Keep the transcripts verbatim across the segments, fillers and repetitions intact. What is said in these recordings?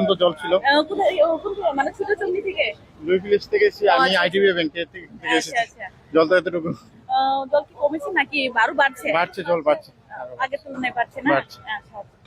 তো জল ছিল। আহ, কোথায়, ও, কোন কোন? মানে ছোট চুমনি থেকে? লুই ভিলেজ থেকে এসেছি, ও, আমি আচ্ছা, আইডিবিআই আচ্ছা। ব্যাংকে থেকে আচ্ছা, এসেছি। আচ্ছা। জলটা এতটুকু। আহ, জল কি কমেছে নাকি আরো বাড়ছে? বাড়ছে, জল বাড়ছে। আহ, আগের তুলনায় বাড়ছে না? বাড়ছে। আচ্ছা, আচ্ছা।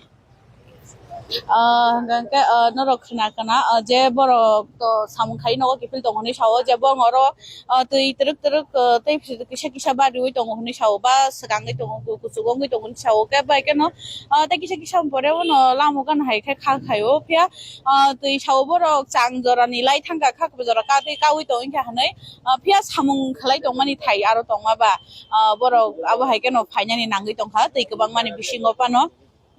Ah, hwnkhe, ah, norok khna kana, ah, je borok to samung khai nogo kiphil tongo hinwi sao, je borok oro, ah, twi twrwk twrwk, ah, tei kisa kisa bariwi tongo hinwi sao, ba swkangwi tongo, ku-, kuchuk wngwi tongo hinwi sao, khe bai kheno, ah, tei kisa kisa pore bono lama gana hai khe kha khaio, phiya, ah, twi sao borok chang jorani lai thangkha, kha jora ka twi kaui tongwi kha hinwi, ah, phiya samung khlai tongmani thai aro tongma ba, ah, borok abo hai kheno phainani nangwi tongkha twi kwbangmani bisingo phano.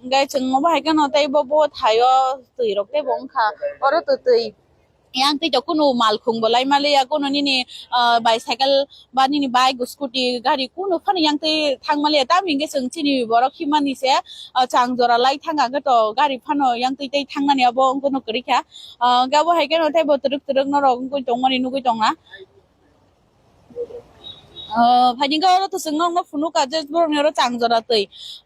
Hingke chwng obo hai kheno tei bo, bo thaio twi rok tei bo wngkha. Oro to twi yang twi to kunu malkhung bo lai maliya, kunu nini, ah, bicycle ba nini bike, scooty, gari kunu phano yang twi thang maliya. Tamo hingke chwng chini borok himani se, ah, chang jora lai thang khe to gari phano yang twi tei thangnani abo wngkha no kwrwi kha. Ah, hingke obo hai kheno tei bo twrwk twrwk norok wngwi tongmani nugwi tongna. Ah, phaini hwnkhe oro to chwng nokno phunukha je borokni oro chang jora twi.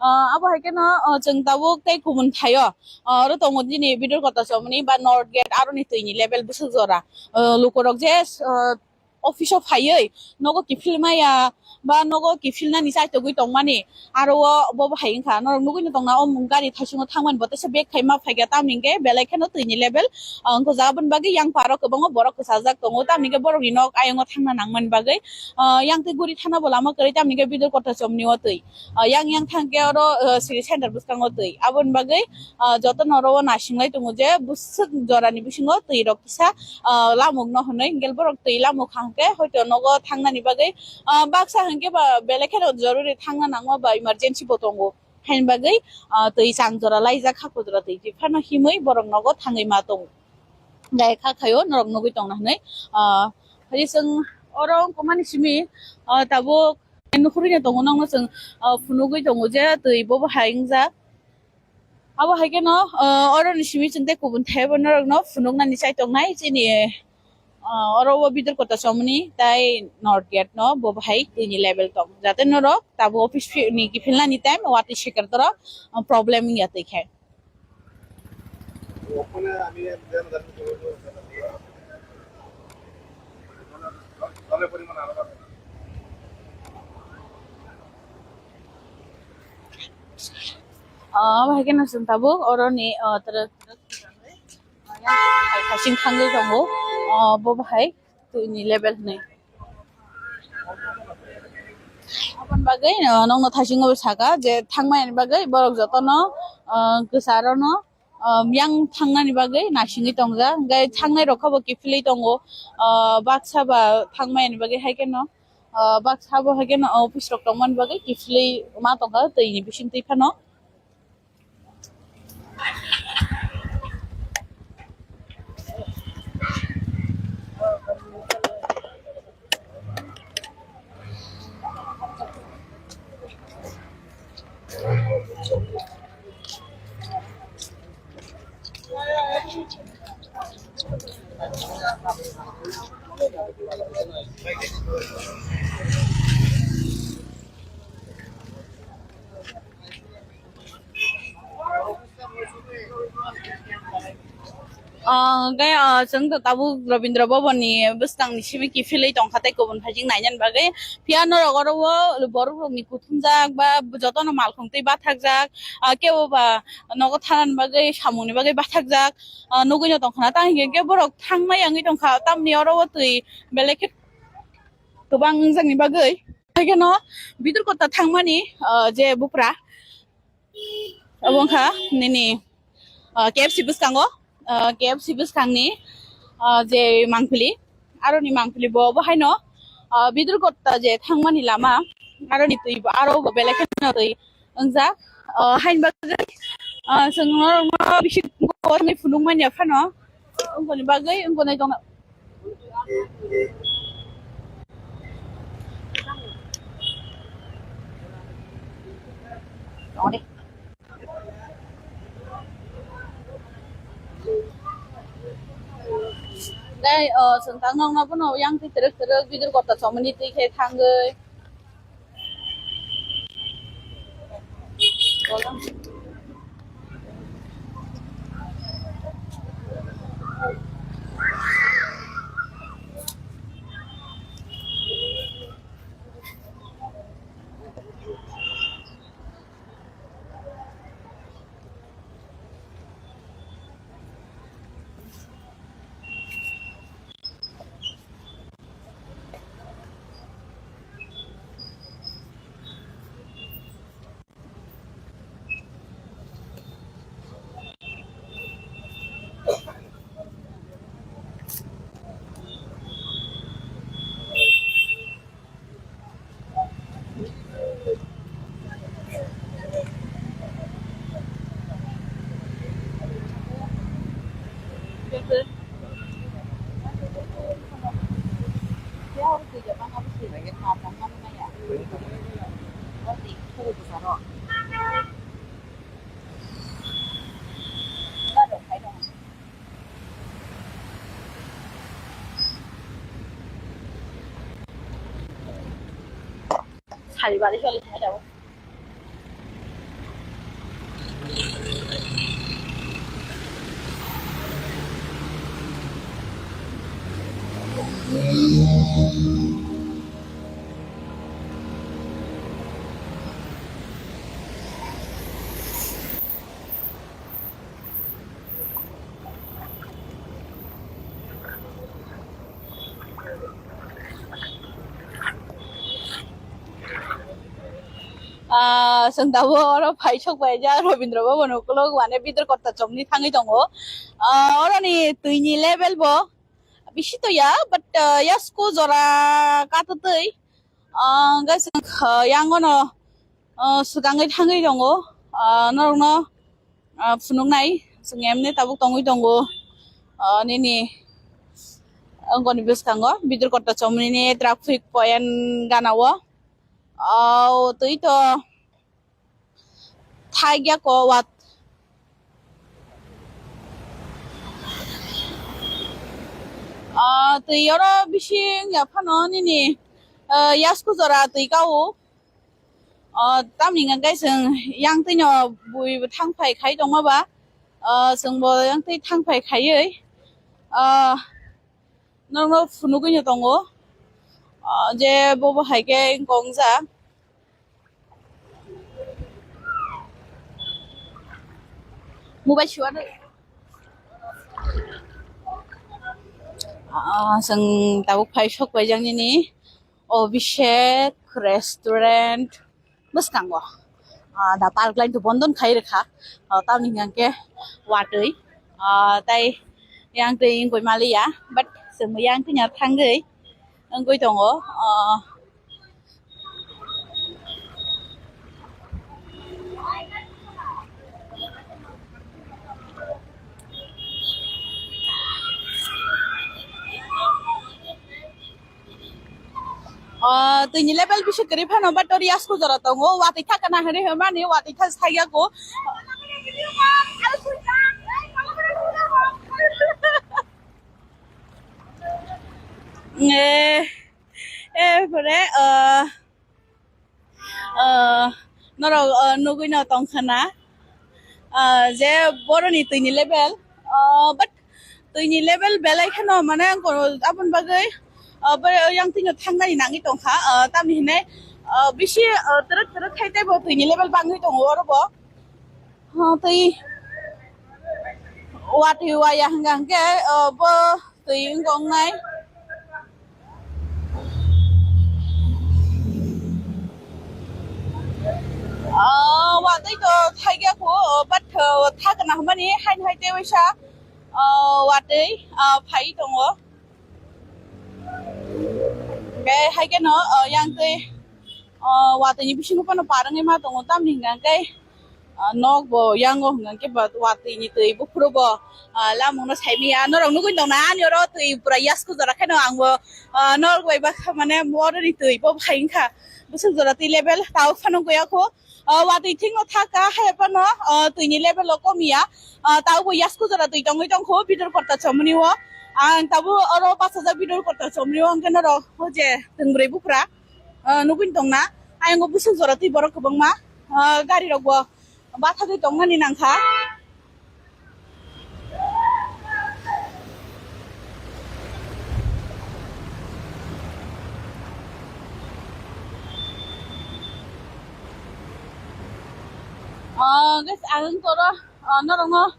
Ah, abo hai kheno, ah, chwng tabuk tei kubun thaio. Ah, oro tongo nini Bidor Kotasomni ba North Gate aroni twini level bwswk jora. Ah, lukurok je, ah, office o phaiwi nogo kiphil maya ba nogo kiphilnani chaitogwi tongmani. Aro o bo bahai wngkha, norok nugui no tongna, o gari thaisungo thangmani bo teisa bag khai ma phaikha, tamni hwnkhe belai kheno twini level, ah, wngkha. Aboni bagwi yang paro kwbangma borok kwchajak tongo, tamni hwnkhe borokni nok ayongo thangna nangmani bagwi, ah, yang twi guri thana bo lama kwrwi, tamni hwnkhe Bidor Kotasomni o twi, ah, yang yang thangkhe oro, ah, city center bwskango twi. Aboni bagwi, ah, jotono oro o nasinglai tongo je bwswk jorani bisingo twi rok kisa, ah, lamukno hwnwi, hwnkhe borok twi lamukha hwnkhe hoito nogo thangnani bagwi, ah, baksa hwnkhe ba belai kheno jorori thangna nangma ba emergency bo tongo. Haini bagwi, ah, twi chang jora laijak, hakudra twi twi phano himwi borok nogo thangwi ma tongo. Gai kha khaio norok nugui tongna hwnwi, ah, hai chwng oro wngkha mani simi, ah, tabuk nukhurwi no tongo, nokno chwng, ah, phunugwi tongo je twi bo bahai wngjak. Abo hai kheno, ah, oroni simi chwng tei kubun thaibo norokno phunuknani chai tongnai chini, ah, oro o Bidor Kotasomni tei North Gate no bo bahai twini level tong, jate norok tabuk office phi-, ni kiphilnani time watwi sikar toro, ah, problem wngya twi khe. Ah, bahai kheno chwng tabuk oroni, ah, twrwk, twrwk, ah, yang hai khasing thangwi tongo, ah, bo bahai twini level hwnwi. Aboni bagwi, ah, nokno thaisingo saka je thangmani bagwi borok jotono, ah, kwcharo no, ah, yang thangnani bagwi naisingwi tongjak, hwnkhe thangnai rok khe bo kiphilwi tongo, ah, baksa ba thangmani bagwi hai kheno, ah, baksa bo hai kheno office rok tongmani bagwi kiphilwi ma tongkha twini bisingtwi phano. Ah, hwnkhe, ah, chwng to tabuk Rabindra Bhavan ni bwskang ni simi kiphilwi tongkha tei kubun phaijak nainani bagwi. Phiya norok oro o borok rok ni kuthumjak ba jotono malkhung twi bathakjak, ah, kebo ba nogo thanani bagwi, samung ni bagwi bathakjak, ah, nugwi no tongkha na. Tamo hinkhe borok thangma yangwi tongkha, tamni oro o twi belai khe kwbang wngjakni bagwi. Haikhe no Bidor Kota thangmani, ah, je bupra, obo wngkha nini, ah, K F C bwskango, ah, K F C bwskangni, ah, je mangpili, aroni mangpili bo, bo haino, ah, Bidor Kota je thangmani lama, aroni twi bo, aro bo belai kheno twi wngjak, ah, haini bagwi, ah, chwng norokno bisi phunuk manya phano. Wngkoni bagwi, wngkoni tongna. Tei, o, chwng tang nokno bono yang twi twrwk twrwk Bidor Kota chomani twi khe thangwi. Sari bari soli thai daw. Ah, chwng tabuk oro phai sok bai jak Rabindra Bhaban ukulok mane Bidor Kotta chomni thangwi tongo. Ah, oroni twini level bo bisi to ya, but, ah, yasku jora katutwi, ah, hwnkhe chwng, ah, yang ono, ah, swkangwi thangwi tongo. Ah, norokno ah, phunuknai, chwng emne tabuk tongwi tongo, ah, nini, ah, wngkoni bwskango Bidor Kotta chomnini traffic point gana o, ah, twi to thai ya ko wat, ah, twi oro bising ya phano nini, ah, yasku jora twi ka o. O, tamni hwnkhe chwng yang twino bui thang phai khai tongma ba, o, chwngbo yang twi thang phai khaiwi, o, norokno phunugwino tongo, o, je bobo hai khe wngkha wngjak. Mobile siwano. Ah, chwng tabuk phai sok paijak nini Abhishek Restaurant bwskango. Ah, da park line to bondon khai rwkha. Ah, tamni hwnkhe watwi. Ah, tai yang twi wngwi maliya, but chwng yang twi thangwi wngwi tongo. Ah, Ah, twini level bisi kwrwi phano, but ori yasku jora tongo, watwi thaka na hwnwi hwnmani, watwi thak saya ko. Eh, eh, pore, ah, ah, norok, ah, nugwi no tongkha na, ah, je boroni twini level, ah, but twini level belai kheno mane ko-, aboni bagwi, ah, bo yang twino thangnani nangwi tongkha, ah, tamni hinai, ah, bisi, ah, twrwk twrwk khai teibo twini level bangwi tongo oro bo. Ah, twi watwi waya hwnka hwnkhe, ah, bo twi wngkha wngnai. Ah, watwi to thaikya kho, but, ah, thakna hwnmani haino hai tei waisa, ah, watwi, ah, phai tongo. Hwnkhe hai kheno, ah, yang twi, ah, watwi ni bisingo phano par wngwi ma tongo, tamni hwnka hwnkhe, ah, nok bo yango hwnka hwnkhe ba watwi ni twi buphuru bo, ah, lamung no saimaya. Norok nugwi tongna ani oro twi pura yasku jora kheno ang bo, ah, nok bai bakha mane moroni twi bo phai wngkha. Bwswk jora twi level tao phano wngkha yakho. Ah, watwi thikno thaka hai phano, ah, twini level o komiya. Ah, tao bo yasku jora twi tongwi tongkho Bidor Kotta chomni o. Ang tabo oro bachajak Bidor Kotta chomni o hwnkhe norok o je twngbrwi buphra, ah, nugwi tongna. Ayang o bwswk jora twi borok kwbangma, ah, gari rok bo bathagwi tongmani nangkha. Ah, guys, ang toro, ah, norokno,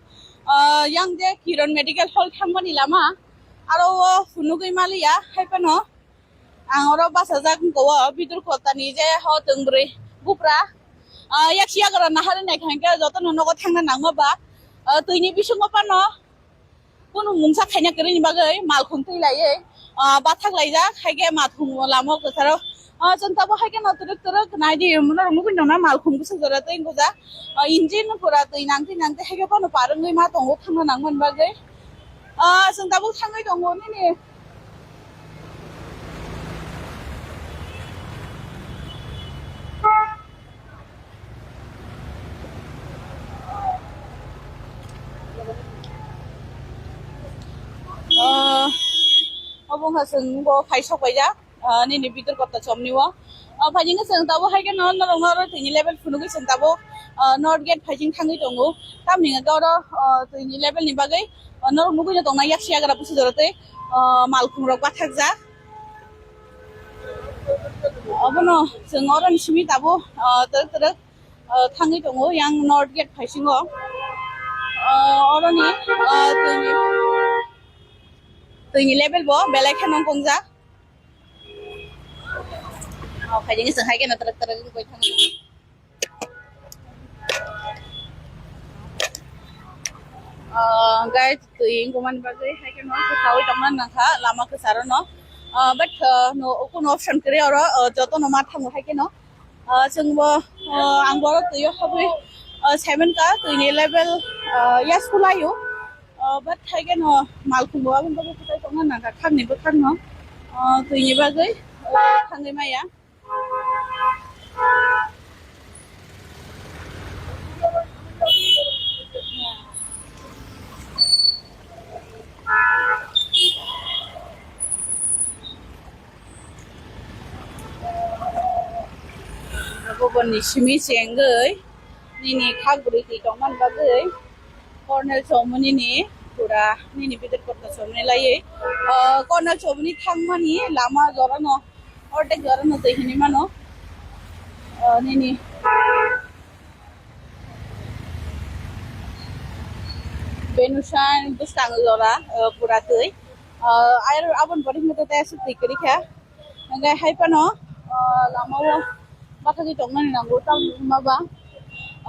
ah, yang je Kiron Medical Hall thangmani lama, aro o phunugwi maliya, hai phano. Ang oro bachajak wngkha o Bidor Kotta ni je ho twngbrwi buphra. Ah, yaksi yagra nahari naikha hwnkhe jotono nogo thangna nangma ba. Ah, twini bisingo phano kunu mungsa khaina kwrwini bagwi malkhung twi laiwi, ah, bathak laijak, hai khe mathung lama kwcharo. Ah, chwng tabuk hai kheno twrwk twrwk naidi, norok nugwi tongna malkhung bwswk jora twi wngkha. Ah, engine pura twi nangtwi nangtwi hai khe phano par wngwi ma tongo thangna nangmani bagwi. Ah, chwng tabuk thangwi tongo nini. Obo wngkha chwng bo phai sok paijak, ah, nini Bidor Kotta chomni o. Ah, phaijing chwng tabuk hai kheno norok norok tini level phunugwi chwng tabuk, ah, North Gate phaijing thangwi tongo. Tamni hwnkhe oro, ah, tini level ni bagwi, ah, norok nugwi no tongnai yaksi yagra busu jora tei, ah, malkhung rok bathakjak. Obono chwng oroni simi tabuk, ah, twrwk twrwk, ah, thangwi tongo yang North Gate phaisingo. Ah, oroni, ah, tini, tini level bo belai kheno tongjak. Oh, khaijani chwng hai kheno twrwk twrwk wngwi thangwi. Ah, guys, twi wngmani bagwi hai kheno kwsawi tongna nangkha lama kwcharo no. Ah, but, ah, no, kunu option kwrwi oro, ah, joto no ma thango hai kheno. Ah, chwng bo, ah, ang bo oro twi o habwi, ah, seven ka twi ni level, ah, yes kulaio. Ah, but hai kheno malkhung bo aboni bagwi kwchai tongna nangkha khakni bwkhak no. Ah, twi ni bagwi, ah, thangwi maya. Aboni simi chengwi nini khak bwrwi twi tongmani bagwi Colonel Chowmani ni pura nini Bidor Kotta Chowmani laiwi, ah, Colonel Chowmani thangmani lama jorano, ordek jorano twi hinwi mano. Ah, nini Benusan bwskang jora, ah, pura twi. Ah, ayar aboni pore hwnkhe tei aswk twi kwrwi kha. Hwnkhe hai phano, ah, lama o bathagwi tongnani nango, tamni hwnba ba,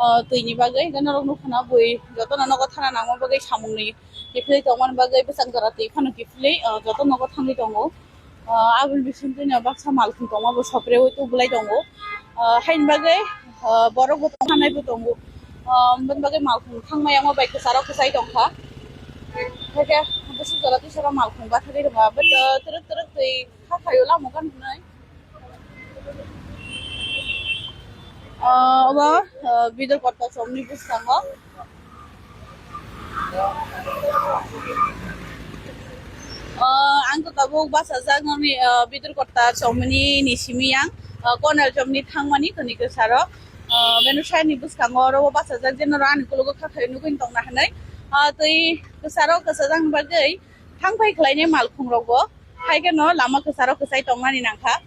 ah, twini bagwi. Hwnkhe norok nukha na bui jotono nogo thana nangma bagwi samungni kiphilwi tongmani bagwi bwsang jora twi phano kiphilwi, ah, joto nogo thangwi tongo. Ah, aboni bisingtwi no baksa malkhung tongma bo sopre oi tubulai tongo. Ah, haini bagwi, ah, borok bo tongma nai bo tongo. Ah, aboni bagwi malkhung thangma yangma bai kwcharo kwchai tongkha. Hwnkhe bwswk jora twi sora malkhung bathagwi rwma, but, ah, twrwk twrwk twi kha khaio lama gana hwnwi. Ah, obo, ah, Bidor Kotta chomni bwskango. Ah, ang to tabuk bachajak nokni, ah, Bidor Kotta chomni ni simi yang, ah, Colonel chomni thangmani toni kwcharo. Ah, Benusan ni bwskango oro o bachajak je norok ani kulugo kha khaio nugwi tongna hwnwi. Ah, twi kwcharo kwchajak ni bagwi thang phai khlainai malkhung rokbo. Hai kheno lama kwcharo kwchai tongmani nangkha.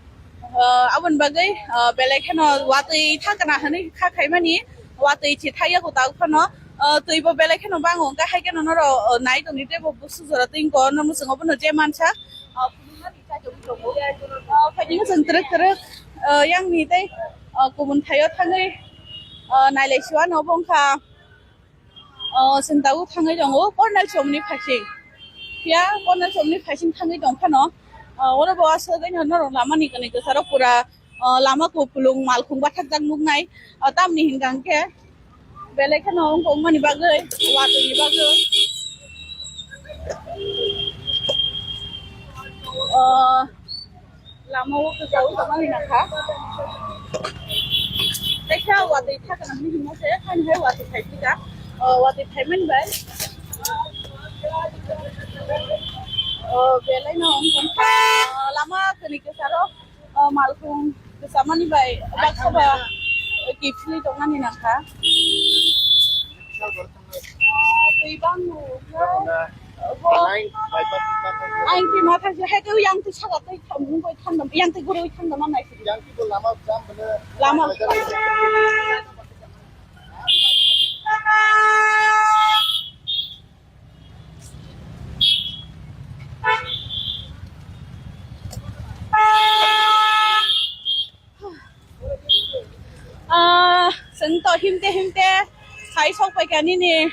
Ah, aboni bagwi, ah, belai kheno watwi thangkana hwnwi kha khaimani, watwi se thaiya kwtal phano, ah, twibo belai kheno bango, hwnkhe hai kheno norok, ah, nai tongdi teibo bwswk jora twi wngkha, norok mwswngo bono je mansa, ah, phunuknani chai tongwi tongo. Ah, phaidi chwng twrwk twrwk, ah, yangni tei, ah, kubun thaio thangwi, ah, nailai siwano obo wngkha. O, chwng tabuk thangwi tongo Colonel chomni phaising. Phiya Colonel chomni phaising thangwi tong phano, o, oro bo aswk norok lamani kwnwi kwcharo pura, o, lama kupulung malkhung bathakjak nuknai. O, tamni hwnkha hwnkhe belai kheno wngkha wngmani bagwi, watwi ni bagwi. O, lama o kwchao tongmani nangkha. Tei khe watwi thakna hwnwi himma se, haini hai watwi thai phika. O, watwi thaimani bai. O, belai no wngkha. O, lama kwnwi kwcharo, o, malkhung kwchamani bai baksa ba kiphilwi tongmani nangkha. Twi bang no. Bo. Ang twi ma thang hai twi yang twi saka twi thang mung koi thang dam yang twi gurui thang dam nai. Lama. Ah, chwng to himte himte hai sok paikha nini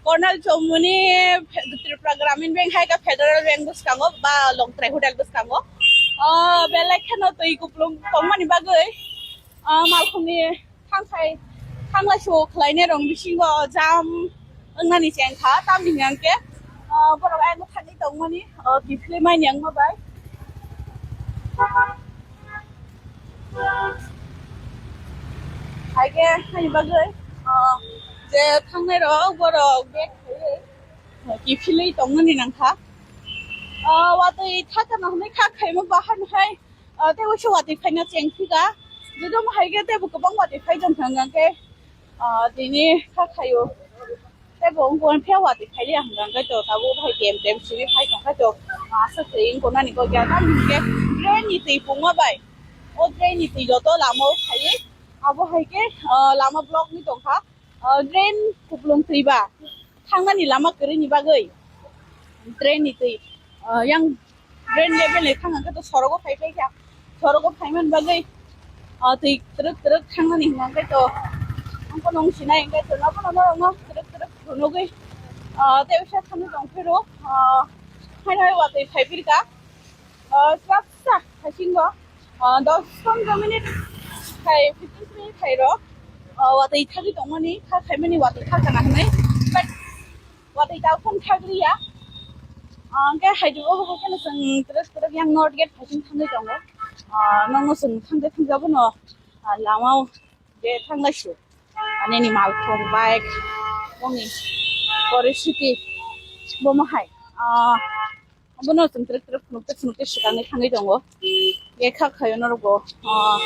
Colonel Chowmani Tripura Gramin Bank hai kha Federal Bank bwskango ba Longtrai Hotel bwskango. Ah, belai kheno twi kupulung tongmani bagwi, ah, malkhungni thanglai, thanglai so khlainai rong bisingo jam wngnani chengkha, tamni hwnkhe, ah, borok ayang thangwi tongmani, ah, kiphilwi mani wngma bai. Haikhe haini bagwi, ah, je thangnai rok borok bag khaiwi, ah, kiphilwi tongmani nangkha. Ah, watwi thakana hwnwi kha khaima bahan hai, ah, tei waisa watwi phaina cheng phika. Joto mo hai khe teibo kwbang watwi phai tong thang khe, ah, tini kha khaio. Teibo wngkha phiya watwi phai liya hwnka khe to tabuk hai tem tem simi phai tong khe to, ah, aswk twi wngkha nani kok ya tam hwnkhe drain ni twi pungma bai. O drain ni twi joto lama o phaiwi abo hai khe, ah, lama block ni tongkha. Ah, drain kuplung twi ba thangnani lama kwrwini bagwi drain ni twi, ah, yang drain level ni thang hwnkhe to sorogo phai phai kha, sorogo phaimani bagwi, ah, twi twrwk twrwk thangnani hwnkhe to ang phano wng sinai hwnkhe to nobo norokno twrwk twrwk phunugwi, ah, tei usa thangwi tong phiro, ah, haino hai watwi phai phirkha. Ah, swrapsa haisingo, ah, dos pondro minute hai fifteen minute hai rok, ah, watwi thagwi tongmani, kha khaimani watwi thakana hwnwi, but watwi tao phone thagriya. Ah, hwnkhe hai jagao hwnkhe no chwng twrwk twrwk yang North Gate phaising thangwi tongo. Ah, nokno chwng thangde thangjabono, ah, lamao je thanglaisu. Ah, nini malkhung, bike, bongni poristiti bomo hai. Ah, Abono chwng twrwk twrwk phunukte phunukte swkangwi thangwi tongo. Ye kha khayo norokbo, ah,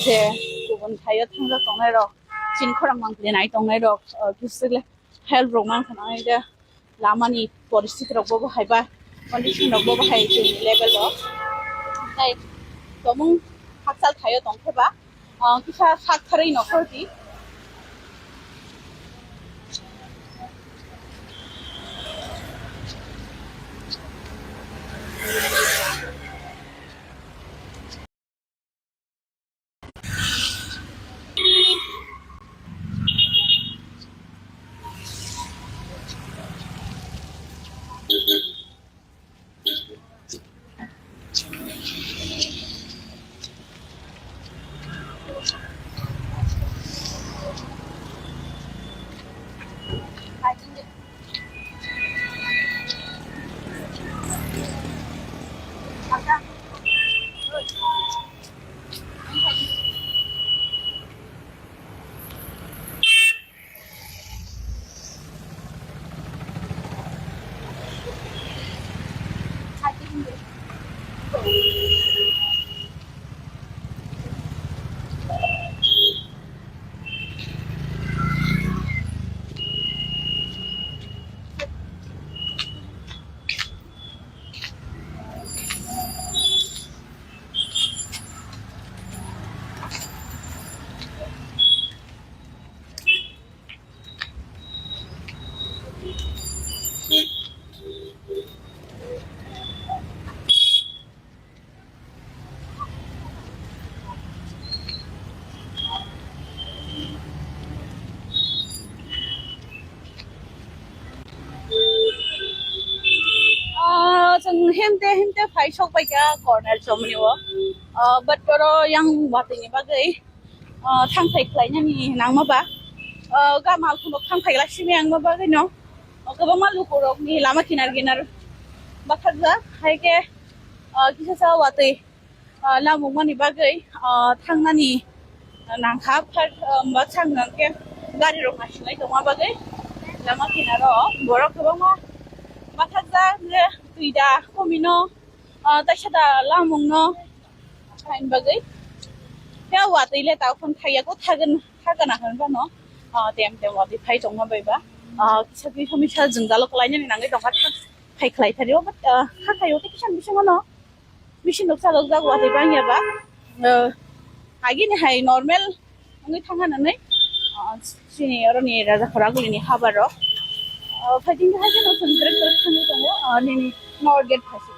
je kubun thaio thangjak tongnairok, chini khorang mangpili nai tongnairok, ah, kisile help rok mankha nang je lamani poristiti rokbo bo haiba condition rokbo bo hai chini level o. Tai tomung hakchal thaio tongkhe ba, ah, kisa sak tharwi nokho di. Ah, chwng himte himte phai sok bai kha corner chomni o. Ah, but oro yang watwi ni bagwi, ah, thangthai khlainani nangma ba, ah, ga malkhung rok thangthai glak simi ang ma bagwi no, ah, kwbangma lukurokni lama kinar kinar bathakjak, hai khe, ah, kisa sa watwi, ah, lamukmani bagwi, ah, thangnani nangkha, phar, ah, baksa hwnkhe gari rok naisingwi tongma bagwi lama kinaro borok kwbangma bathakjak, je twi da komino, ah, taisa da lamungno. Haini bagwi khe watwi le ta phone khaiya ko thagan thagana hwn bano, ah, tem tem watwi phai tongma bai ba, ah, kisa kisa misa jwngjalo kwlainani nangwi tongkha, thak khai khlai thani o, but, ah, kha khaio tei kisa bisingo no machine rok chalok jak watwi bangya ba, ah, agini hai normal wngwi thangkha nanwi, ah, chini oroni raja khora gulini habar rok, ah, phaitini hai kheno chwng trek trek thangwi tongo, ah, nini North Gate phaising.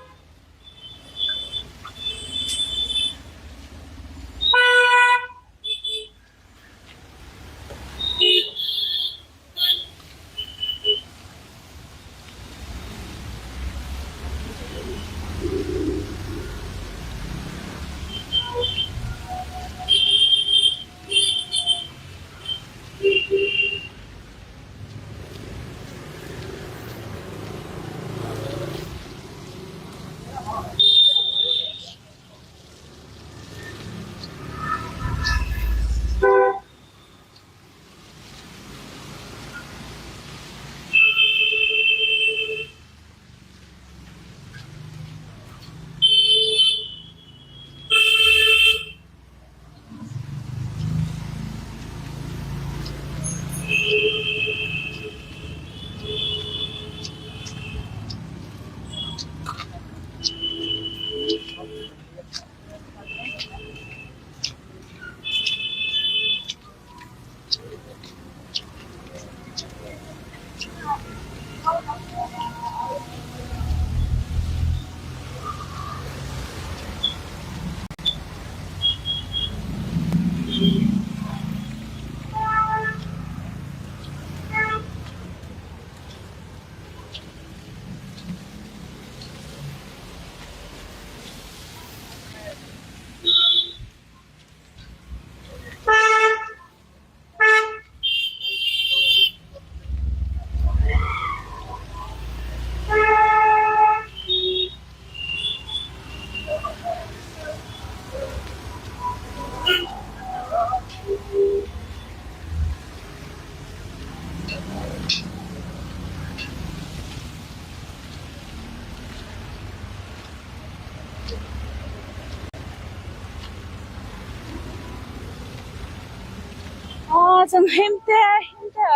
Chwng himte himte,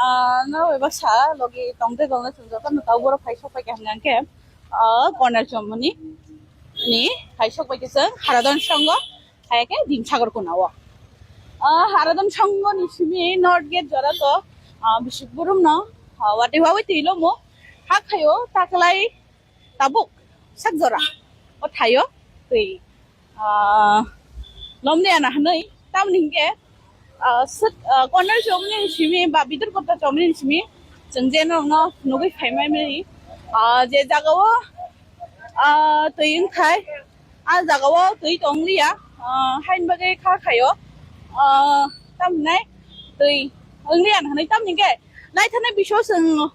ah, no eba sa logi tongte tongte chwng joto no tau borok phai sok pai kha hwnka hwnkhe, ah, Konarchomoni ni phai sok pai khe chwng Haradhan Songho hai khe Dimsagor kuna o. Ah, Haradhan Songho ni simi North Gate jora to, ah, Bisik Burum no, ah, watwi wawi twi lomo ha khayo taklai tabuk sak jora o thaio twi, ah, lomliya na hwnwi tamni hwnkhe, ah, sik, ah, Konarchomoni ni simi ba Bidurkota chomoni ni simi chwng je norokno nugwi phaimani, ah, je jagao, ah, twi wngkhai, ah, jagao twi tongliya, ah, haini bagwi kha khaio, ah, tamhinai twi wngliya na hwnwi tamni hwnkhe naithanai bisio chwng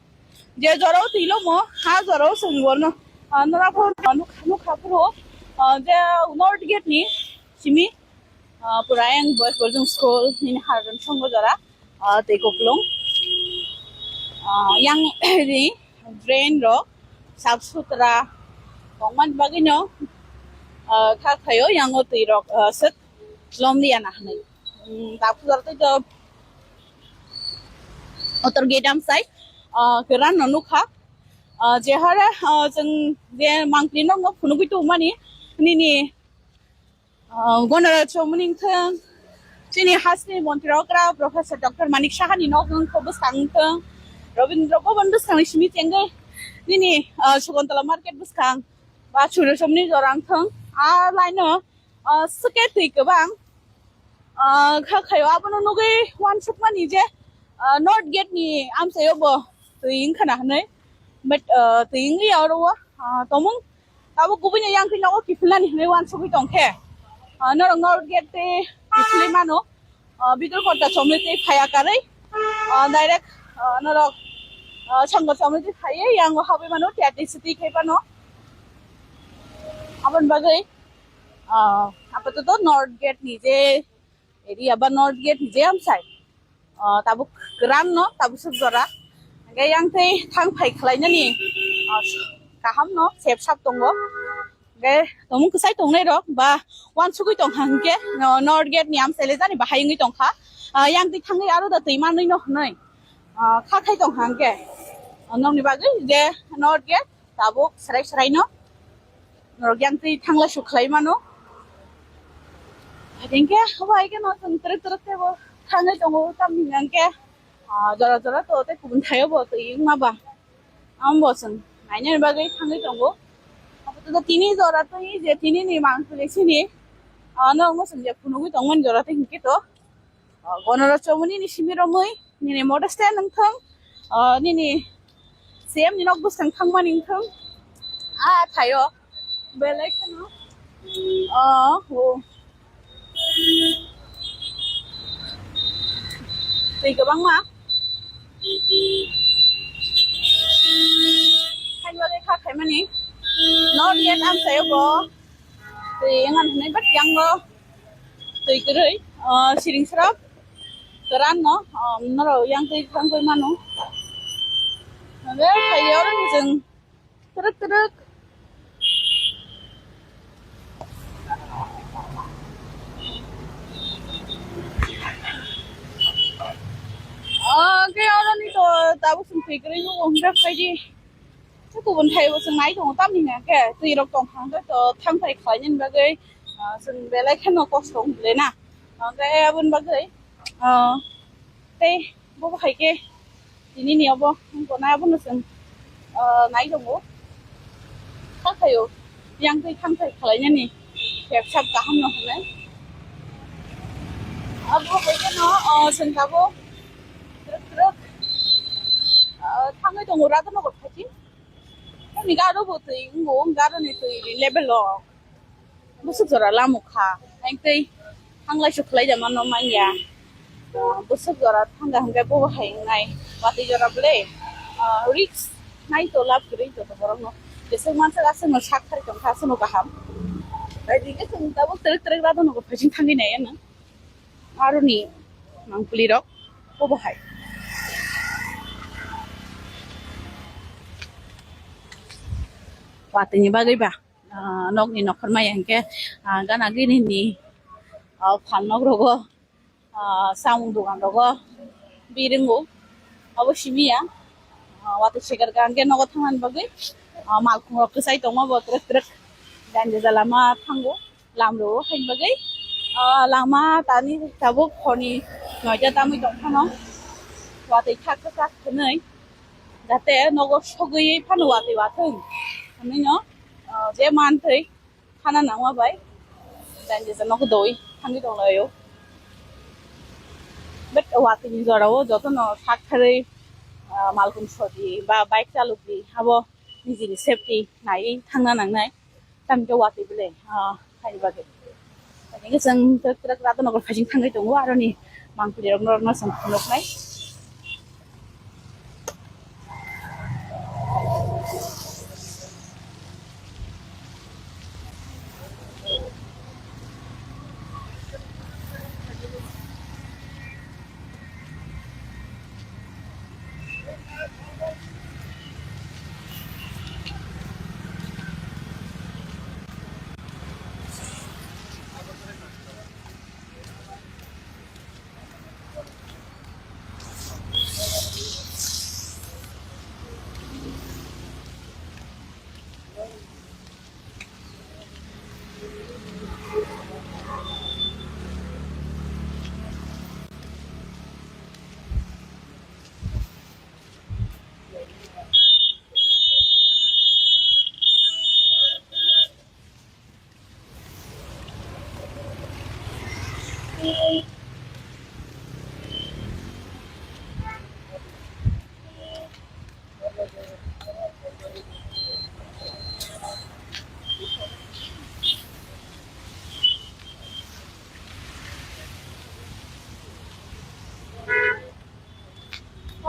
je jorao twi lomo, ha jorao chwng bono, ah, nora phuru nukha, nukha phuru, ah, je North Gate ni simi, ah, pura yang Boys Boarding School nini Haradhan Songho jora, ah, tei kupulung, ah, yang ni drain rok sap sutra tongmani bagwino, ah, kha khayo yango twi rok, ah, sik lomliya na hwnwi. Hmm, tabuk jora tei to Motor gate amsai, ah, kwran no nukha. Ah, je hare, ah, chwng je mangpli no phunugwi tongmani nini, ah, Ganaraj chomoni wngthang, chini hasteni montri okra Professor Doctor Manik Saha ni nok wngkha bwskang wngthang, Rabindra Bhavan bwskang ni simi chengwi nini, ah, Sakuntala market bwskang ba Surya chomoni jora wngthang, ah, line o, ah, swkhe twi kwbang, ah, kha khayo abono nugwi uansukmani je, ah, North Gate ni amchaio bo twi wngkha na hwnwi, but, ah, twi wngliya oro o, ah, tongmung tabuk kubui no yang twi nogo kiphilnani hwnwi uansugwi tongkhe, ah, norok North Gate tei kiphilwi mano, ah, Bidurkota chomwi tei phaiya karwi, ah, direct, ah, norok, ah, Songho chomwi tei phaiwi yango habwi mano T R T C twi khai phano aboni bagwi. Ah, apatoto North Gate ni je area ba North Gate ni je amsai, ah, tabuk kwran no, tabuk suk jora. Hingke yang tei thang phai khlainani, ah, kaham no sep sap tongo. Hingke tomung kwsai tongnai rok ba uansugwi tongkha hingke, ah, North Gate ni amsai le jani bahai wngwi tongkha. Ah, yang tei thangwi aro da twi manwi no hwnwi, ah, kha khai tongkha hingke. Ah, nokni bagwi je North Gate tabuk serai serai no norok yang twi thanglai su khlai mano. Hingke abo hai khe no chwng twrwk twrwk tei bo thangwi tongo tamni hingke, ah, jora jora to tei kubun thaio bo twi wngma ba. Amo bo chwng nainani bagwi thangwi tongo. Abo to tini jora twi je tini ni mangpili sini, ah, norok no chwng je phunugwi tongmani jora tei hingke to. Ah, Ganaraj chomoni ni simi romwi nini motor stand wngthang, ah, nini C M ni nok bwskang thangmani wngthang. Ah, thaio belai kheno, ah, o twi kwbangma khaini bagwi kha khaimani. North Gate amchaio bo twi wngmani hwnwi, but yango twi kwrwi, ah, siring srok kwran no, ah, norok yang twi thangwi mano. Hwnwi phai oro ni chwng twrwk twrwk. Ah, khe oro ni to tabuk chwng twi kwrwi nugo hwnwi phai di. Tei kubun thai bo chwng nai tongo, tamni hwnka khe twi rok tong kha, hwnka to thang phai khlai nani bagwi, ah, chwng belai kheno kosto wng le na. Hwnka khe aboni bagwi, ah, tei bo bo hai khe tini ni obo wng tongnai abono chwng, ah, nai tongo. Kha khaio yang twi thang phai khlai nani khe sab kaham no hwnwi. Abo hai kheno, ah, chwng tabuk twrwk twrwk, ah, thangwi tongo Radhanagar phaising. Ani garo bo twi wngo, garo ni twi level o bwswk jora lamo kha. Ang tei thanglai su khlai da mano manya. Bwswk jora thangga hwnkhe bo hai wngnai. Watwi jora bwle, ah, risk nai to lab kwrwi to borok no. Jeswk mansa aswk no sak thari tong kha aswk no kaham. Bai dikhe chwng tabuk twrwk twrwk Radhanagar phaising thangwi nai ano. Aroni mangpili rok obo hai. Watwi ni bagwi ba, ah, nokni nokhor maya hwnkhe, ah, gana gini ni, ah, phan nok rogo, Ah, samung dogan rogo biringo abo simi ya. Ah, watwi segar hwnkhe nogo thangnani bagwi, ah, malkhung rok kwchai tongma bo twrwk twrwk jani jala ma thango lam rogo haini bagwi. Ah, lama tani tabuk horni noita tamwi tongphano watwi thak thak thak hwnwi jate nogo sogwi phano watwi wathwng hwnwi no, ah, je manthwi khana nangma bai jani jala nogo doi thangwi tonglaio. But watwi ni jora o jotono sak kharwi, ah, malkhung sodi ba bike chalokdi abo nijini safety naiwi thangna nangnai. Tamni khe watwi bele, ah, haini bagwi. Haini khe chwng twk twk Radhanagar phaising thangwi tongo, aroni mangpili rok norokno chwng phunuknai.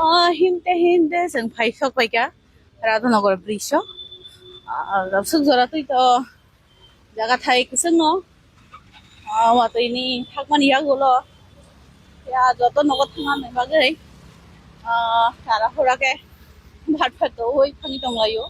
Ah, himte himte chwng phai sok paikha Radhanagar bridge o. Ah, aswk jora twi to jaga thai kwchwng no. Ah, watwi ni thakmani yagulo ya joto nogo thangna bagwi, ah, tara hora khe bhat phat to oi thangwi tonglaio.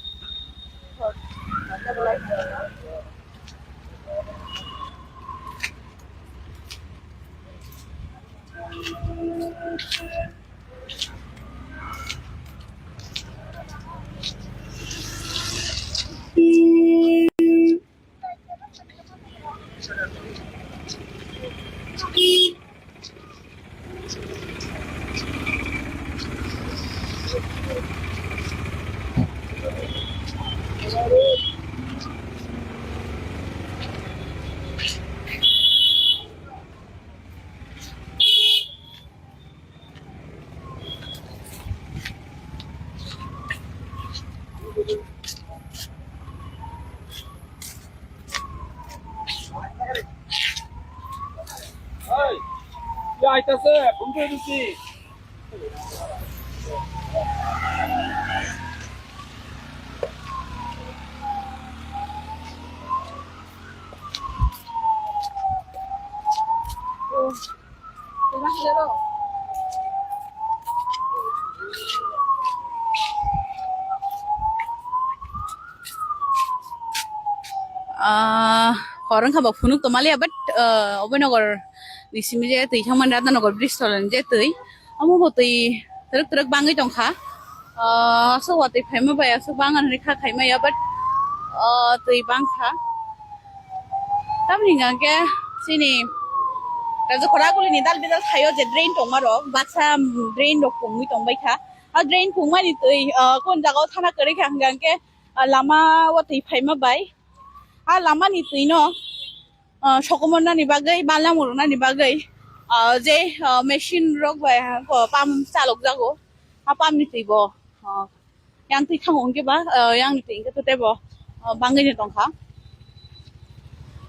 Ah, hor wngkha bo phunuk tongmaliya, but, ah, Abhainagar ni simi je twi thangmani Radhanagar bridge tolani je twi, omo bo twi twrwk twrwk bangwi tongkha. Ah, aswk watwi phaima bai aswk bang hinwi kha khaimaya, but, ah, twi bangkha. Tamni hwnkha khe chini Rajakhor agulini dal bidal thaio je drain tongma rok, baksa drain rok pungwi tongbai kha. A drain pungmani twi, ah, kon jaga o thana kwrwi kha hwnkha khe, ah, lama o twi phaima bai. A lama ni twi no, ah, sokomornani bagwi, balnamo rwnani bagwi, ah, je, ah, machine rok bai, ah, pump chalok jago. A pump ni twi bo, ah, yang twi thango hwnkhe ba, ah, yang ni twi hwnkhe to teibo, ah, bangwi no tongkha.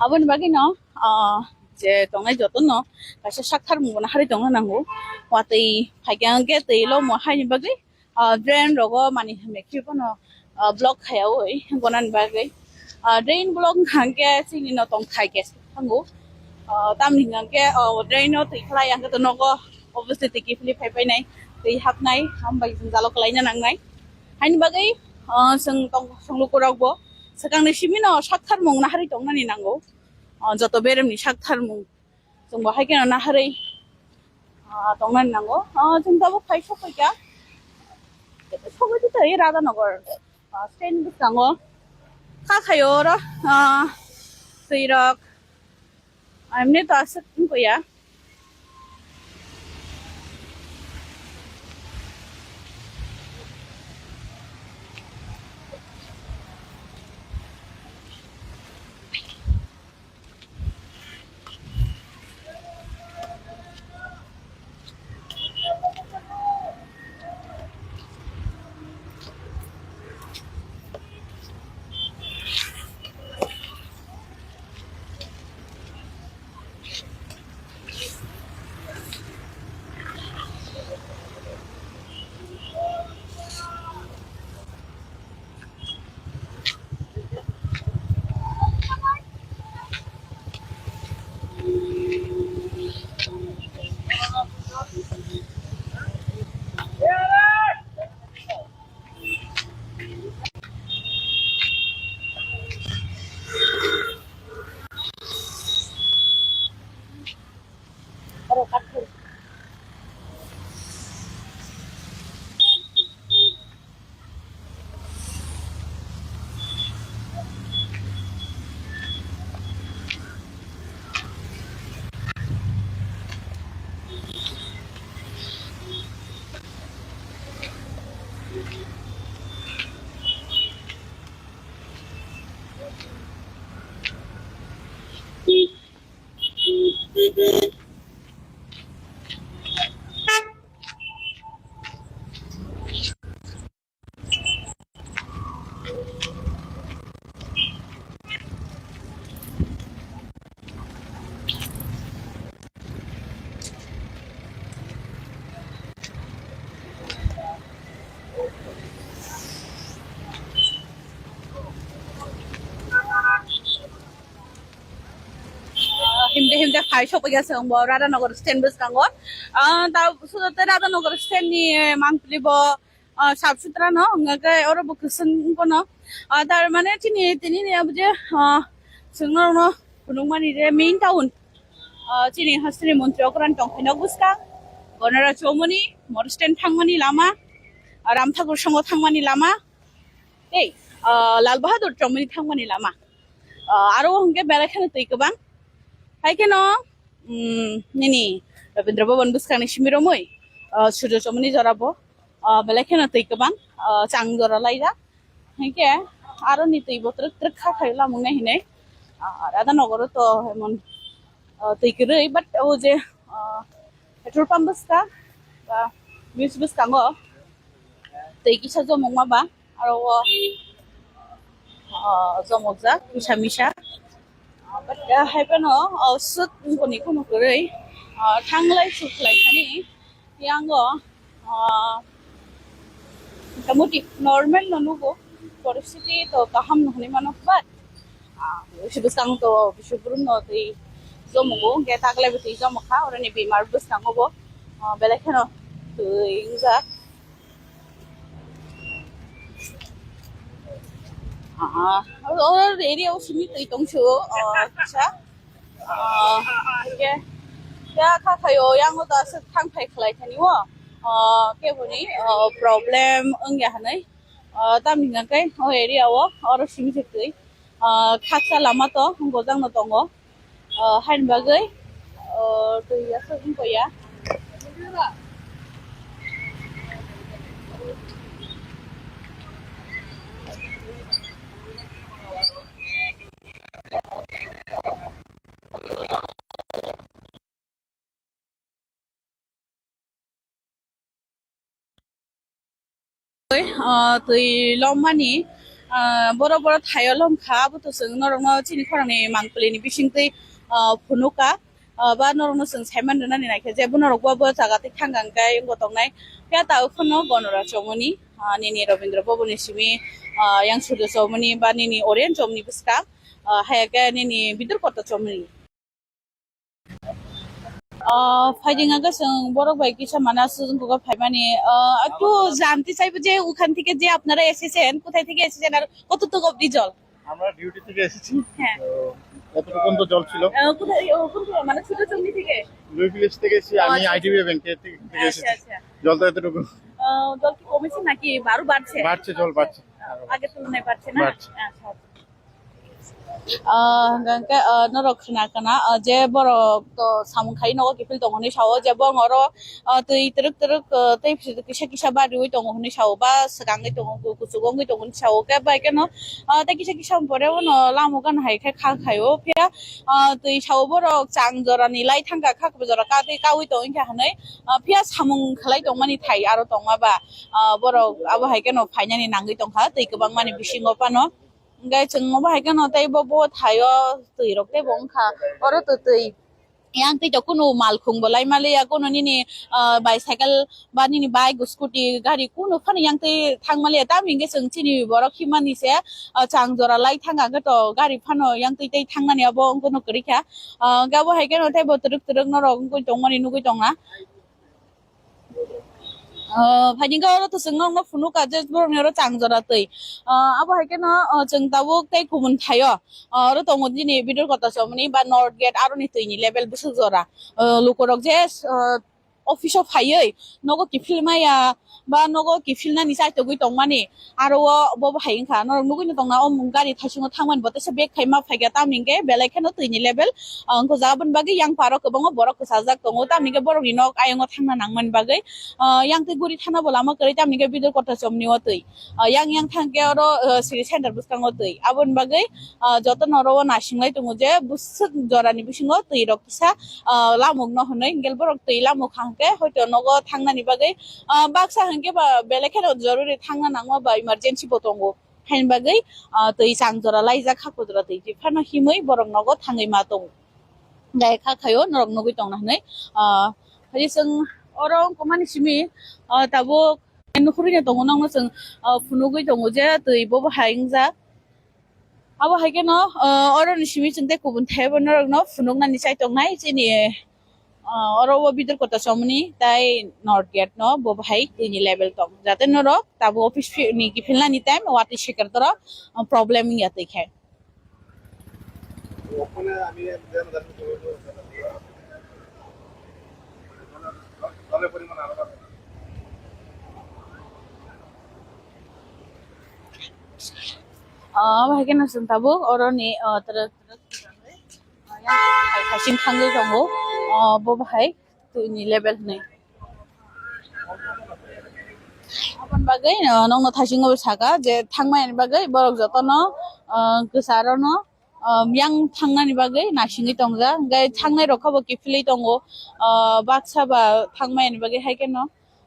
Aboni bagwi no, ah, je tongnai joto no kaisa sak tharmung bo no harwi tongna nango. Watwi phaikha hwnkhe twi lomo haini bagwi, ah, drain rogo mani hamya khe bono, ah, block khaya oi gonani bagwi. Ah, drain block hwnkha hwnkhe chini no tongthai gas thango. Ah, tamni hwnkha hwnkhe, ah, drain no twi khlai ang khe to nogo obviously twi kiphilwi phai painai, twi hapnai, hambai jwngjalo kwlaina nangnai. Haini bagwi, ah, chwng tong, chwng lukurokbo swkangni simi no sak tharmung naharwi tongnani nango. Ah, joto beremni sak tharmung chwngbo hai kheno naharwi Ah, tongnani nango. Ah, chwng tabuk phai sokphaikha. Sokphaikha tei Radhanagar, ah, stand bwskango. Kha khaio oro, ah, twi rok. Emni to aswk wngkha ya. Himde himde phai sokphaikha chwng bo Radhanagar stand bwskango. Ah, ta sudo tei Radhanagar stand ni mangpili bo, ah, sap sutra no hwnkhe oro bo kwchwng wngkha no. Ah, tar mane chini tini ni abo je, ah, chwng norok no phunukmani je main town, ah, chini hasteni montri okran tongkhaino bwskang Ganara Chowmuni, Modern Stand thangmani lama, ah, Ram Thakur Songho thangmani lama, tei, ah, Lal Bahadur Chowmuni thangmani lama. Ah, aro hwnkhe belai kheno twi kwbang. Hai kheno, mm, nini Rabindra Bhaban bwskangni simi romwi, ah, Surjo Chowmuni jora bo, ah, belai kheno twi kwbang, ah, chang jora laijak. Hinkhe aroni twi bo twrwk twrwk kha khaio lamuknai hinwi. Ah, Radhanagaro to emon, ah, twi kwrwi, but o je, ah, petrol pump bwska ba bridge bwskango twi kisa jomokma ba aro o, ah, jomokjak kisa misa. Ah, but, ah, hai phano, ah, swk wngkoni kunu kwrwi, ah, thanglai suklai thani yango, ah, motamoti normal no nugo, poristiti to kaham no hwnwi mano, but, ah, bwswk bwskang to bwswk brum no twi jomogo, hwnkhe taklai bo twi jomokha, oroni bemar bwskango bo, ah, belai kheno twi wngjak. Ah, o, o area o simi twi tong su, ah, kisa. Ah, hingke, ya, kha khayo, yang o da se thang thai khlai thani o. Ah, keboni, ah, problem wngya hanai. Ah, tamni hingke o area o, oro simi se twi. Ah, khaksa lama to, gojang no tongo. Ah, haini bagwi, ah, twi aswk wngkha ya. Ah, twi lommani, ah, borok borok thaio lomkha, abo to chwng norokno chini khorangni mangpili ni bisingtwi, ah, phunukha, ah, ba norokno chwng saiman rwnani naikha je bo norok bo, bo jaga twi thangkang khe wngbo tongnai. Phiya tabuk phano Ganara Chowmuni, ah, nini Rabindra Bhaban ni simi, ah, yang Surjo Chowmuni ba nini Orion Chowmuni bwskang, ah, haya khe nini Bidur Koto Chowmuni. Ah, phaiding aga chwng borok bai kisa mana swrwng kugo phaimani. Ah, একটু জানতে চাইবো যে ওখান থেকে যে আপনারা এসেছেন, কোথায় থেকে এসেছেন আর কতটুকু অবধি জল? আমরা ডিউটি থেকে এসেছি। হ্যাঁ। তো কতটুকু পর্যন্ত জল ছিল? আহ, কোথায়, ও, কোন কোন, মানে ছোট চৌনি থেকে? লুই ভিলেজ থেকে এসে ও, আমি আচ্ছা, আইডিবিআই আচ্ছা। ব্যাংকে থেকে আচ্ছা, এসেছি। আচ্ছা। জল তো এতটুকু। আহ, জল কি কমেছে নাকি আরো বাড়ছে? বাড়ছে, জল বাড়ছে। আহ, আগের তুলনায় বাড়ছে না? বাড়ছে। আচ্ছা, আচ্ছা। Ah, hwnkhe, ah, norok khna kana, ah, je borok to samung khai nogo kiphil tongo hinwi sao, je borok oro, ah, twi twrwk twrwk, ah, tei kisa kisa bariwi tongo hinwi sao, ba swkangwi tongo, ku-, kuchuk wngwi tongo hinwi sao, khe bai kheno, ah, tei kisa kisa pore bono lama gana hai khe kha khaio, phiya, ah, twi sao borok chang jorani lai thangkha, kha jora ka tei kaui tongo wngkha hinwi, ah, phiya samung khlai tongmani thai aro tongma ba, ah, borok abo hai kheno phainani nangwi tongkha twi kwbangmani bisingo phano. Hingke chwng obo hai kheno tei bo, bo thaio twi rok tei bo wngkha oro to twi. Yang twi to kunu malkhung bo lai maliya, kunu nini, ah, bicycle ba nini bike, scooty, gari kunu phano yang twi thang maliya. Tamo hingke chwng chini borok himani se, ah, chang jora lai thang khe to gari phano yang twi tei thangnani abo wngkha no kwrwi kha. Ah, hingke obo hai kheno tei bo twrwk twrwk norok wngwi tongmani nugwi tongna. Ah, phaini hwnkhe oro to chwng nokno phunukha je borokni oro chang jora twi. Ah, abo hai kheno, ah, chwng tabuk tei kubun thaio. Ah, oro tongo nini Bidor Kota chomoni ba North Gate aroni twini level bwswk jora. Ah, lukurok je, ah, office o phaiwi nogo kiphil maya ba nogo kiphilnani chaitogwi tongmani. Aro o bo bahai wngkha, norok nugwi no tongna, o gari thaisingo thangmani bo teisa bag khai ma phaikha, tamni hwnkhe belai kheno twini level, ah, wngkha. Aboni bagwi yang paro kwbangma borok kwchajak tongo, tamni hwnkhe borokni nok ayongo thangna nangmani bagwi, ah, yang twi guri thana bo lama kwrwi, tamni hwnkhe Bidor Kota chomni o twi, ah, yang yang thangkhe oro, ah, city center bwskango twi. Aboni bagwi, ah, jotono oro o nasinglai tongo je bwswk jorani bisingo twi rok kisa, ah, lamukno hwnwi, hwnkhe borok twi lamuk kha hwnkhe hoito nogo thangnani bagwi, ah, baksa hwnkhe ba belai kheno jorori thangna nangma ba emergency bo tongo. Haini bagwi, ah, twi chang jora laijak, haku jora twi twi phano himwi borok nogo thangwi ma tongo. Gai kha khaio norok nugwi tongna hwnwi, ah, hai chwng oro wngkha mani simi, ah, tabuk nukhurwi no tongo, nokno chwng, ah, phunugwi tongo je twi bo bahai wngjak. Abo hai kheno, ah, oroni simi chwng tei kubun thaibo norokno phunuknani chai tongnai chini, ah, oro o Bidor Kota chomoni tei North Gate no bo bahai twini level tong, jate norok tabuk office phi-, ni kiphilnani time watwi sikar toro, ah, problem wngya twi khe. Ah, bahai kheno chwng tabuk oroni, ah, twrwk twrwk, ah, yang hai khaching thangwi tongo, ah, bo bahai twini level hwnwi. Aboni bagwi, ah, nokno thaisingo saka je thangmani bagwi borok jotono, ah, kwcharo no, ah, yang thangnani bagwi naisingwi tongjak, hwnkhe thangnai rok khe bo kiphilwi tongo, ah, baksa ba thangmani bagwi hai kheno,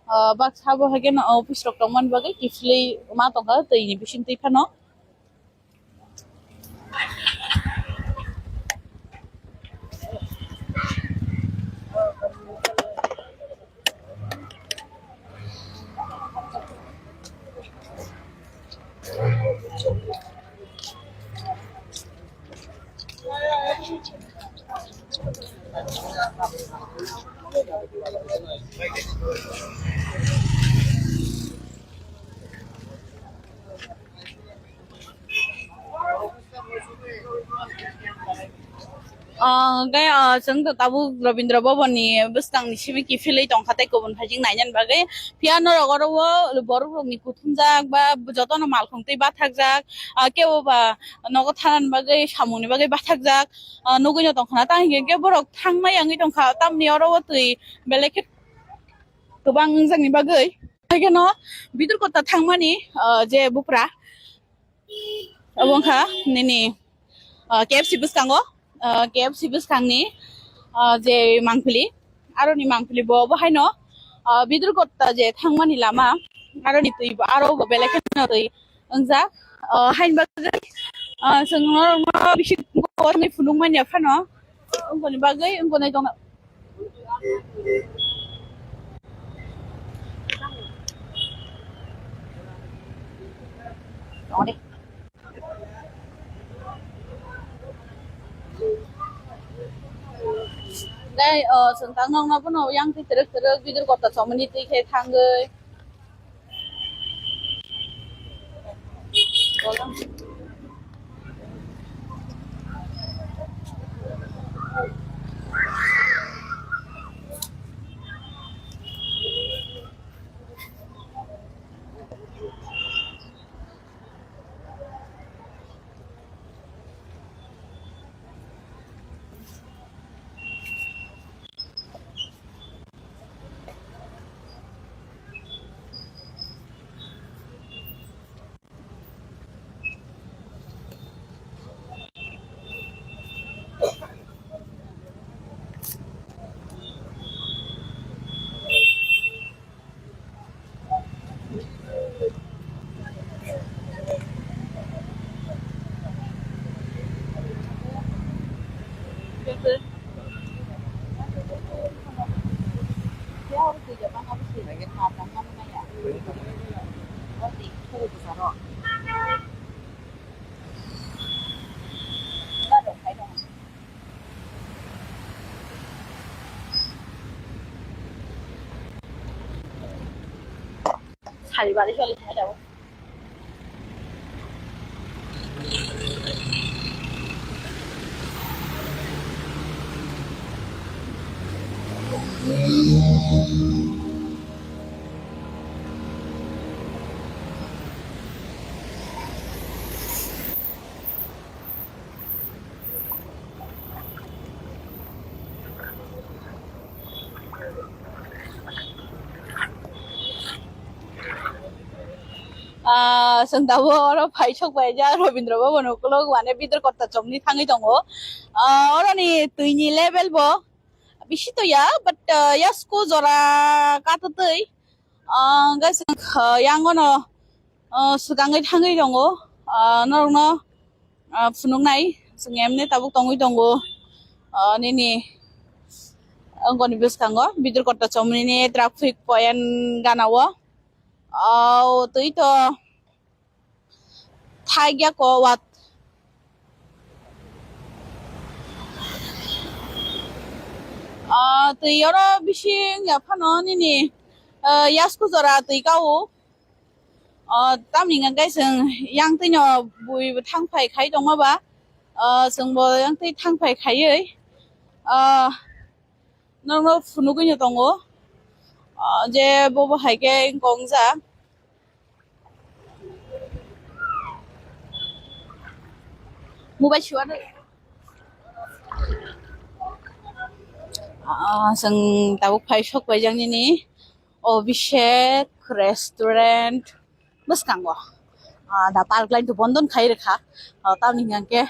ah, baksa bo hai kheno office rok tongmani bagwi kiphilwi ma tongkha twini bisingtwi phano. Ah, hwnkhe, ah, chwng to tabuk Rabindra Bhavan ni bwskang ni simi kiphilwi tongkha tei kubun phaijing nainani bagwi. Phiya norok oro o borok rokni kuthumjak ba jotono malkhung twi bathakjak, ah, kebo ba nogo thanani bagwi, samungni bagwi bathakjak, ah, nugwi no tongkha na. Tamo hinkhe borok thangma yangwi tongkha, tamni oro o twi belai khe kwbang wngjakni bagwi. Hai kheno Bidor Kota thangmani, ah, je bupra, obo wngkha nini, ah, K F C bwskango, ah, K F C bwskangni, ah, je mangpili, aroni mangpili bo, bo haino, ah, Bidor Kota je thangmani lama, aroni twi bo, aro bo belai kheno twi wngjak, ah, haini bagwi, ah, chwng norokno bisi phunuk manya phano. Wngkoni bagwi, wngkoni tongna. Tongdi. Dai, o, chwng tang nokno bono yang twi twrwk twrwk Bidor Kota chomoni twi khe thangwi. Sari bari soli thai daw. Ah, chwng tabuk oro phaisok bai jak Rabindra Bhaban ukulok mane Bidor Kotta chomni thangwi tongo. Ah, oroni twini level bo bisi to ya, but, ah, yasku jora kato twi. Ah, hwnkhe chwng, ah, yang ono, ah, swkangwi thangwi tongo. Ah, norokno ah, phunuknai, chwng emni tabuk tongwi tongo, ah, nini, ah, wngkoni bwskango Bidor Kotta chomnini traffic point gana o, ah, twi to thai ya ko wat, ah, twi oro bising ya phano nini, ah, yasku jora twi ka o. O, tamni hwnkhe chwng yang twino bui thang phai khai tongma ba, o, chwngbo yang twi thang phai khaiwi, o, norokno phunugwino tongo, o, je bobo hai khe wngkha wngjak. Mobile siwano. Ah, chwng tabuk phai sok paijak nini Abhishek Restaurant bwskango. Ah, da park line to bondon khai rwkha. Ah, tamni hwnkhe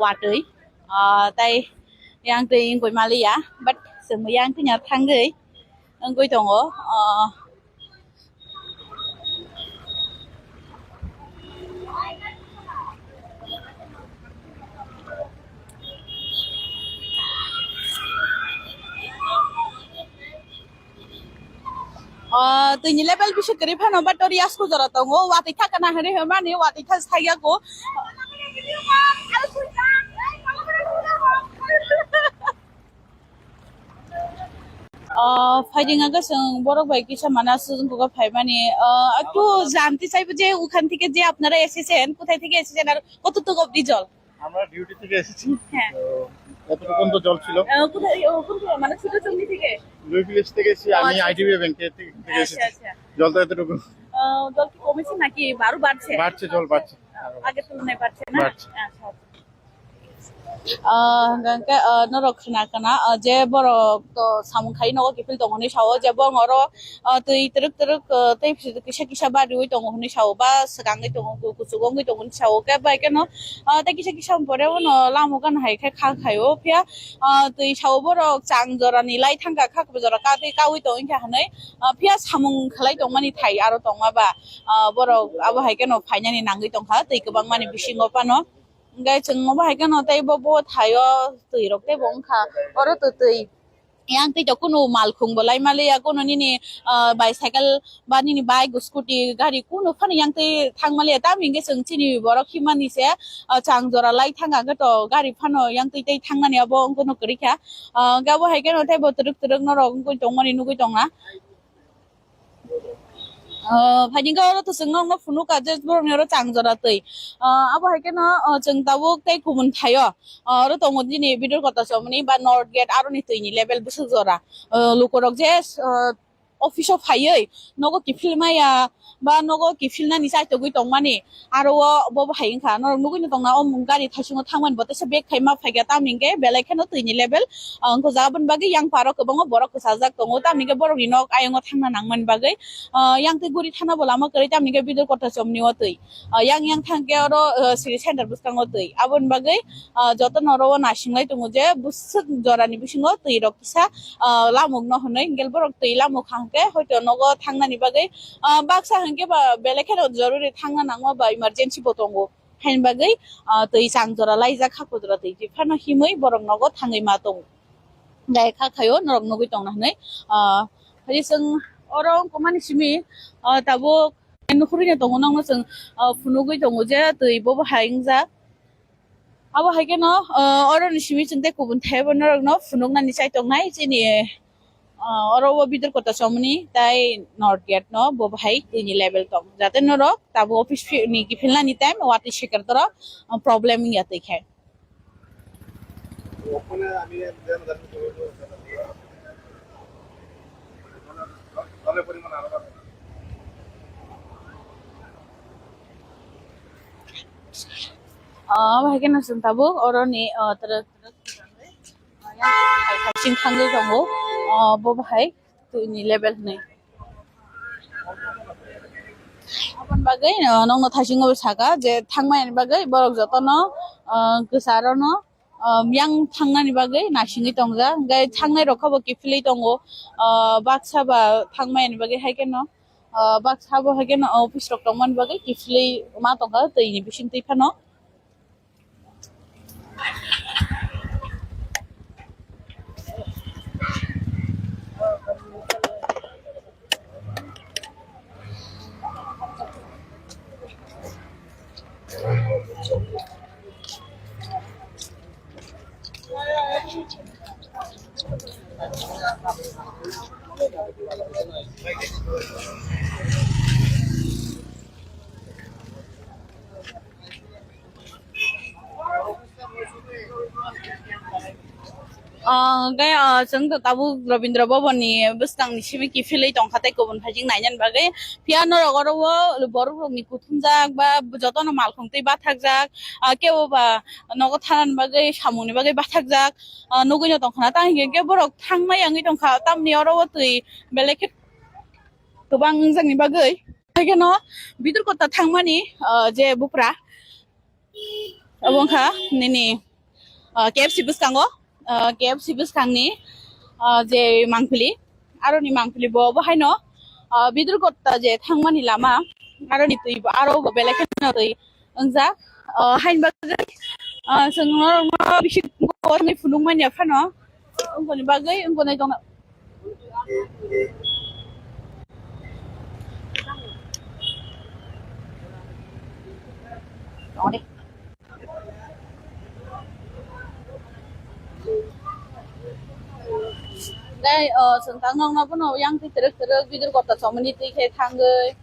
watwi. Ah, tai yang twi wngwi maliya, but chwng yang twi thangwi wngwi tongo. Ah, O, twini level bisi kwrwi phano, but ori yasku jora tongo, watwi kha kana hwnwi hwnmani, watwi kha saya ko. O, phaiding aga chwng borok bai kisa mana sujung kugo phaimani. O, একটু জানতে চাইবো যে ওখান থেকে যে আপনারা এসেছেন, কোথায় থেকে এসেছেন আর কতটুকু অবধি জল? আমরা ডিউটি থেকে এসেছি। হ্যাঁ। তো এতটুকু পর্যন্ত জল ছিল। আহ, কোথায়, ও, কোন, কোন, মানে ছোট চুমনি থেকে? জুই ভিলেজ থেকে এসেছি, ও, আমি আচ্ছা, আইডিবিআই ব্যাংক থেকে আচ্ছা, এসেছি। আচ্ছা। জল তো এতটুকু। আহ, জল কি কমেছে নাকি আরো বাড়ছে? বাড়ছে, জল বাড়ছে। আগের তুলনায় বাড়ছে না? বাড়ছে। আচ্ছা, আচ্ছা। Ah, hwnkhe, ah, norok khna khna, ah, je borok to samung khai nogo kiphil tongo hinwi sao, je borok oro, ah, twi twrwk twrwk, ah, tei kisa kisa bariwi tongo hinwi sao, ba swkangwi tongo, ku-, kuchuk wngwi tongo hinwi sao, khe bai kheno, ah, tei kisa kisa pore bono lama gana hai khe kha khaio, phiya, ah, twi sao borok chang jorani lai thangkha, kha jora ka twi kaui tongwi kha hinwi, ah, phiya samung khlai tongmani thai aro tongma ba, ah, borok abo hai kheno phainani nangwi tongkha twi kwbangmani bisingo phano. Hwnkhe chwng obo hai kheno tei bo, bo thaio twi rok tei bo wngkha oro to twi. Yang twi to kunu malkhung bo lai maliya, kunu nini, ah, bicycle ba nini bike, scooty, gari kunu phano yang twi thang maliya. Tamni hwnkhe chwng chini borok himani se, ah, chang jora lai thang khe to gari phano yang twi tei thangnani abo wngkha no kwrwi kha. Ah, hwnkhe abo hai kheno tei bo twrwk twrwk norok wngwi tongmani nugwi tongna. Ah, phaini hwnkhe oro to chwng nokno phunukha je borokni oro chang jora twi. Ah, abo hai kheno, ah, chwng tabuk tei kubun thaio. Ah, oro tongo nini Bidor Kotta chomni ba North Gate aroni twini level bwswk jora. Ah, lukurok je, ah, office o phaiwi nogo kiphil maya ba nogo kiphilnani chaitogwi tongmani. Aro o bo bo hai wngkha, norok nugwi no tongna, o gari thaisungo thangmani bo teisa bag khai ma phaikha, tamni hwnkhe belai kheno twini level, ah, wngkha. Aboni bagwi yang paro kwbangma borok kwchajak tongo, tamni hwnkhe borokni nok ayongo thangna nangmani bagwi, ah, yang twi guri thana bo lama kwrwi, tamni hwnkhe Bidor Kotta chomni o twi, ah, yang yang thangkhe oro, ah, city center bwskango twi, aboni bagwi, ah, jotono oro o nasinglai tongo je bwswk jorani bisingo twi rok kisa, ah, lamukno hwnwi, hwnkhe borok twi lamukha hwnkhe hoito nogo thangnani bagwi, ah, baksa hwnkhe ba belai kheno jorori thangna nangma ba emergency bo tongo. Haini bagwi, ah, twi chang jora laijak, haku jora twi twi phano himwi borok nogo thangwi ma tongo. Gai kha khaio norok nugwi tongna hwnwi, ah, hai chwng oro wngkha mani simi, ah, tabuk nukhurwi no tongo nokno chwng, ah, phunugwi tongo je twi bobo hai wngjak. Abo hai kheno, ah, oro ni simi chwng tei kubun thaibo norok no phunuknani chai tongnai chini, ah, oro o bidor kota chomoni tai north gate no bo bahai tini level tong jate norok tabuk office phi-, ni kiphilnani time watwi sikar toro, ah, problem wngya twi khe. Ah, bahai kheno chwng tabuk oroni, ah, twrwk twrwk, ah, yang thai thai sing thangwi tongo, ah, bo bahai twini level hwnwi. Aboni bagwi, ah, nokno thaisingo saka je thangmani bagwi borok jotono, ah, kwcharo no, ah, yang thangnani bagwi naisingwi tongjak, hwnkhe thangnai rok khe bo kiphilwi tongo, ah, baksa ba thangmani bagwi hai kheno. Ah, baksa bo hai kheno office rok tongmani bagwi kiphilwi ma tongkha twini bising twi phano. Ah, hwnkhe, ah, chwng tabuk Rabindra Bhaban ni bwskang ni simi kiphilwi tongkha tei kubun phaijak nainani bagwi. Phiya norok oro o borok rok ni kuthumjak ba jotono malkhung twi bathakjak, ah, kebo ba nogo thanani bagwi samung ni bagwi bathakjak, ah, nugwi no tongkha na. Tamo hinkhe borok thangma yangwi tongkha, tamni oro o twi belai khe kwbang wngjakni bagwi. Haikheno bidor kota thangmani, ah, je bupra, obo wngkha nini, ah, K F C bwskango, ah, K F C bwskangni, ah, je mangpili, aroni mangpili bo, bo haino, ah, bidor kota je thangmani lama, aroni twi bo, aro bo belai kheno twi wngjak, ah, haini bagwi, ah, chwng norokno bisi phunukmani phano, wngkoni bagwi wngkoni tongna. Tei, o, chwng tang nokno bono yang twi twrwk twrwk bidor kota chomoni twi khe thangwi.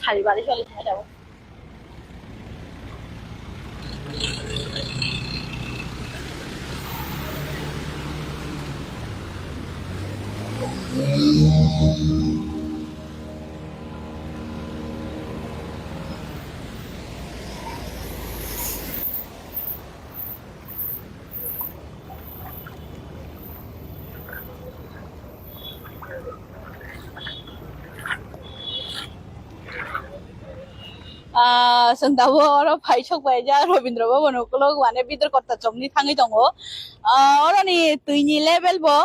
Sari bari choli thai rw. Ah, chwng tabuk oro phai sok bai jak Rabindra Bhaban ukulok, mane bidor kota chomni thangwi tongo. Ah, oroni twini level bo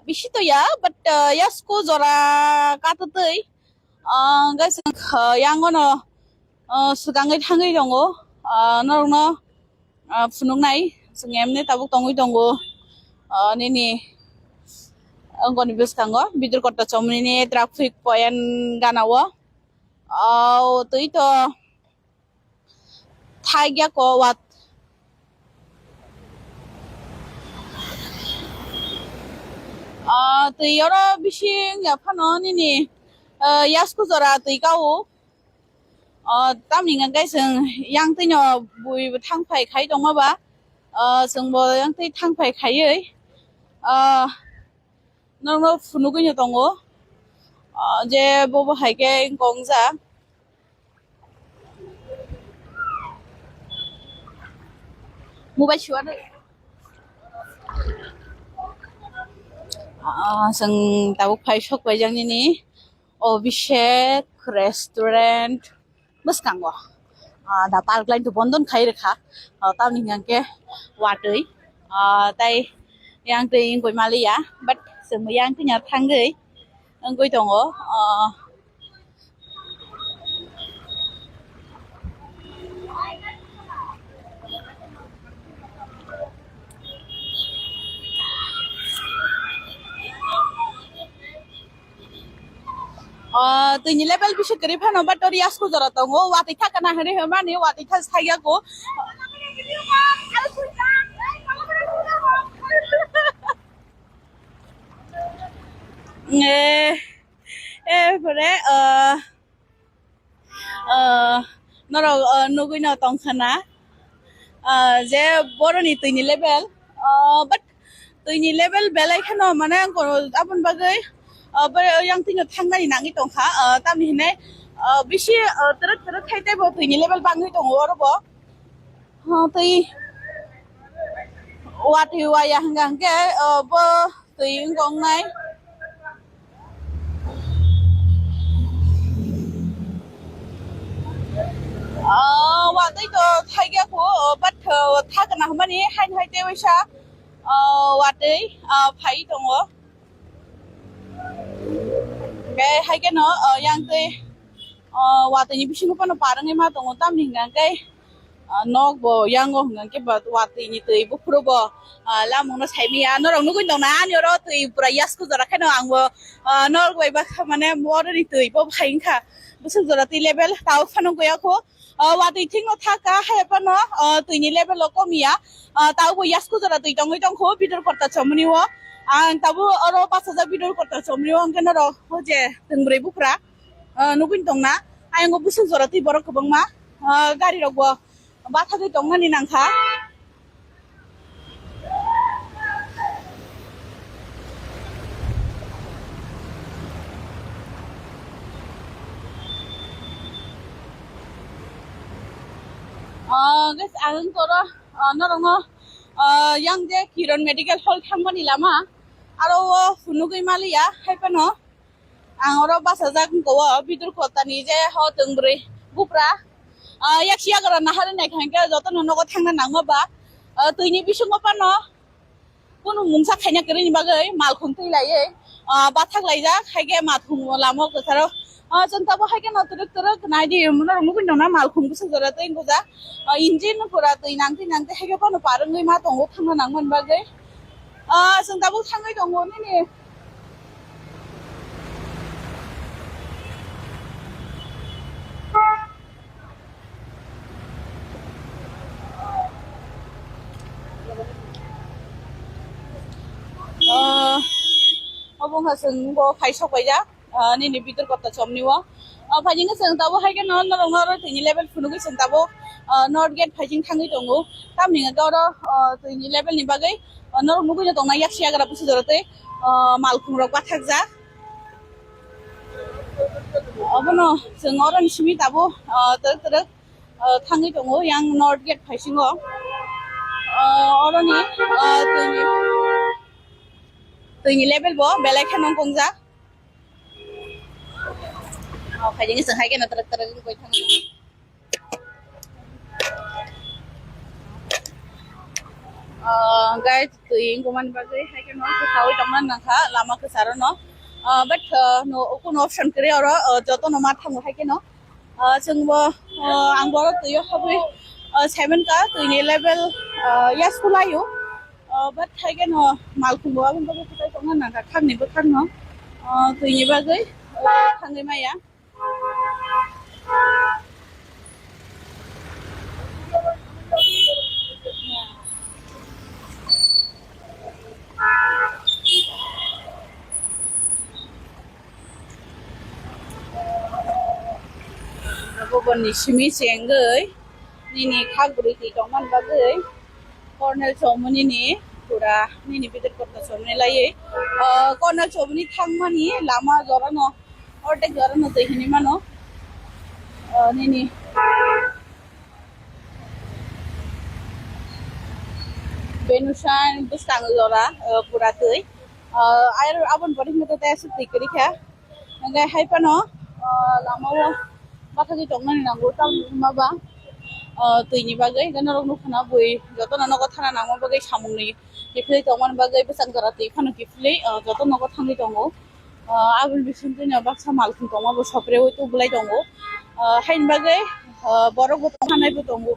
bisi to ya, but, ah, yasku jora kato twi. Ah, hwnkhe chwng, ah, yang ono Ah, swkangwi thangwi tongo. Ah, norokno, ah, phunuknai, chwng emne tabuk tongwi tongo. Ah, nini, ah, wngkoni bwskango Bidurkotta Chomnini traffic point gana o. Ah, twi to thaigyako wat. Ah, twi oro bising ya phano nini, ah, yasku jora twi kao. Ah, tamni hwnka khe chwng yang twino bui thang phai khai tongma ba, ah, chwngbo yang twi thang phai khaiwi, ah, norokno phunugwino tongo, ah, je bobo hai khe wngkha wngjak. Mobile suwa de. Ah, chwng tabuk phai sok paijak nini. Abhishek Restaurant bwskango. Ah, da park line to bondon khai rwkha. Ah, tamni hwnka khe watwi. Ah, tai yang twi wngwi maliya, but chwng yang twi thangwi wngwi tongo. Ah, Ah, twini level bisi kwrwi phano, but ori yasku jora tongo, watwi thaka na hwnwi hwnmani, watwi thas thaiya ko. Eh, eh, pore, ah, Ah, norok, ah, nugwi no tongkha na, ah, je boroni twini level, ah, but twini level belai kheno mane ang kono aboni bagwi, ah, bo yang twino thangnani nangwi tongkha, ah, tamni hinai, ah, bisi, ah, twrwk twrwk khai teibo twini level bangwi tongo oro bo. Ah, twi watwi waya hwnka hwnkhe, ah, bo twi wngkha wngnai. Ah, watwi to thaigya kho, but, ah, thakna hwnmani haino hai tei waisa, ah, watwi, ah, phai tongo. Hwnkhe hai kheno, ah, yang twi, ah, watwini bisingo phano par wngwi ma tongo, tamni hwnka hwnkhe, ah, nok bo yango hwnka hwnkhe ba watwini twi buphuru bo, ah, lamungno saimaya. Norok nugwi tongna ani oro twi pura yasku jora kheno ang bo, ah, norok bai bakha mane oroni twi bo phai wngkha. Bwswk jora twi level tao phano goya kho. Ah, watwi thikno thaka hai phano, ah, twini level o komiya. Ah, tao bo yasku jora twi tongwi tongkho Bidurkotta Chomni o. Ang tabo oro pachaja Bidurkotta Chomni o hwnkhe norok o je twngbrwi buphra. Ah, nugwi tongna, ayang o bwswk jora twi borok kwbangma, ah, gari rok bo bathagwi tongmani nangkha. Ah, guys, ang toro, ah, norokno, ah, yang je Kiron Medical Hall thangmani lama, aro o phunugwi maliya, hai phano. Ang oro bachajak wngkha o Bidurkotta ni je ho twngbrwi buphra. Ah, yaksi yagra nahari naikha hwnkhe jotono nogo thangna nangma ba. Ah, twini bisingo phano kunu mungsa khaina kwrwini bagwi malkhung twi laiwi, ah, bathak laijak, hai khe malkhung lama kwcharo. Ah, chwng tabo hai kheno twrwk twrwk naidi norok nugwi tongna malkhung bwswk jora twi wngkha. Ah, engine pura twi nangtwi nangtwi hai khe phano par wngwi ma tongo thangna nangmani bagwi. Ah, chwng tabuk thangwi tongo nini. Ah, obo wngkha chwng bo phai sok paijak. Ah, nini Bidurkotta Chomni o. Ah, phaijing khe chwng tabuk hai kheno norok no oro twini level phunugwi chwng tabuk, ah, North Gate phaijing thangwi tongo. Tamni hwnkhe oro, ah, twini level ni bagwi, ah, norok nugwi no tongnai yaksi yagra bwswk jora tei, ah, malkhung rok bathakjak. Obono chwng oroni simi tabuk, ah, twrwk twrwk, ah, thangwi tongo yang North Gate phaisingo. Ah, oroni, ah, twini, twini level bo belai kheno wngkha. Oh, khaijani chwng hai kheno twrwk twrwk wngwi thangwi. Ah, guys, twi wngmani bagwi hai kheno kwchaui tongmani nangkha lama kwcharo no. Ah, but, ah, no, kunu option kwrwi oro, ah, jotono ma thango hai kheno. Ah, chwngbo, ah, ang borok twi o habwi, ah, seven ka twini level, ah, yasku laio. Ah, but haikhe no malkhung bo aboni bagwi kwchai tongna nangkha, khakni bwkhakno, ah, twini bagwi, ah, thangwi maya. Boboni simi chengwi nini khak bwrwi twi tongmani bagwi Colonel Chowmani ni pura nini bidor kotor chomni laiwi, ah, Colonel Chowmani thangmani lama jorano, ordek jorano twi hinwi mano, ah, nini Benusan bwskang jora, ah, pura twi. Ah, ayar aboni pore hwnkhe tei aswk twi kwrwi kha. Hwnkhe hai phano, ah, lama o bathagwi tongnani nango, tamni hwnba ba, ah, twini bagwi. Hwnkhe norok nukha na bui jotono nogo thana nangma bagwi samungni kiphilwi tongmani bagwi bwsang jora twi phano kiphilwi, ah, joto nogo thangwi tongo. Ah, aboni bisingtwi no baksa malkhung tongma bo sopre oi tubulai tongo. Ah, haini bagwi, ah, borok bo tongkha nai bo tongo.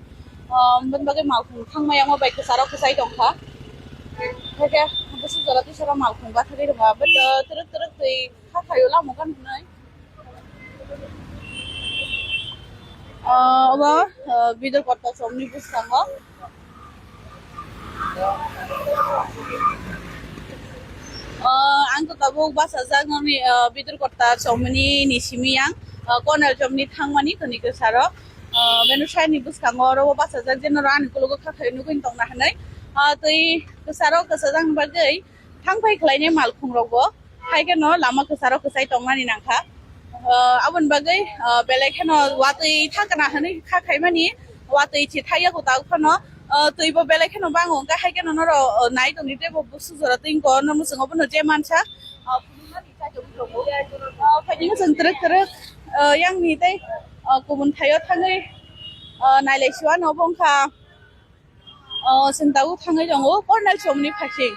Ah, aboni bagwi malkhung thangma yangma bai kwcharo kwchai tongkha. Hwnkhe bwswk jora twi sora malkhung bathagwi rwma, but, ah, twrwk twrwk twi kha khaio lama gana hwnwi. Ah, obo, ah, bidor kotor chomni bwskango. Ah, ang to tabuk bachajak nokni, ah, bidor kotor chomni ni simi yang, ah, Colonel chomni thangmani toni kwcharo. Ah, beno saini bwskango oro o bachajak je norok ani kologo kha khaio nugwi tongna hwnwi. Ah, twi kwcharo kwchajak ni bagwi thang phai khlainai malkhung rokbo. Hai kheno lama kwcharo kwchai tongmani nangkha. Ah, aboni bagwi, ah, belai kheno watwi thangkana hwnwi kha khaimani, watwi se thaiya kwtal phano, ah, twibo belai kheno bango, hwnkhe hai kheno norok, ah, nai tongdi teibo bwswk jora twi wngkha, norok mwswngo bono je mansa, ah, phunuknani chai tongwi tongo. Ah, phaidi chwng twrwk twrwk, ah, yangni tei, ah, kubun thaio thangwi, ah, nailai siwano obo wngkha. O, chwng tabuk thangwi tongo Colonel chomni phaising.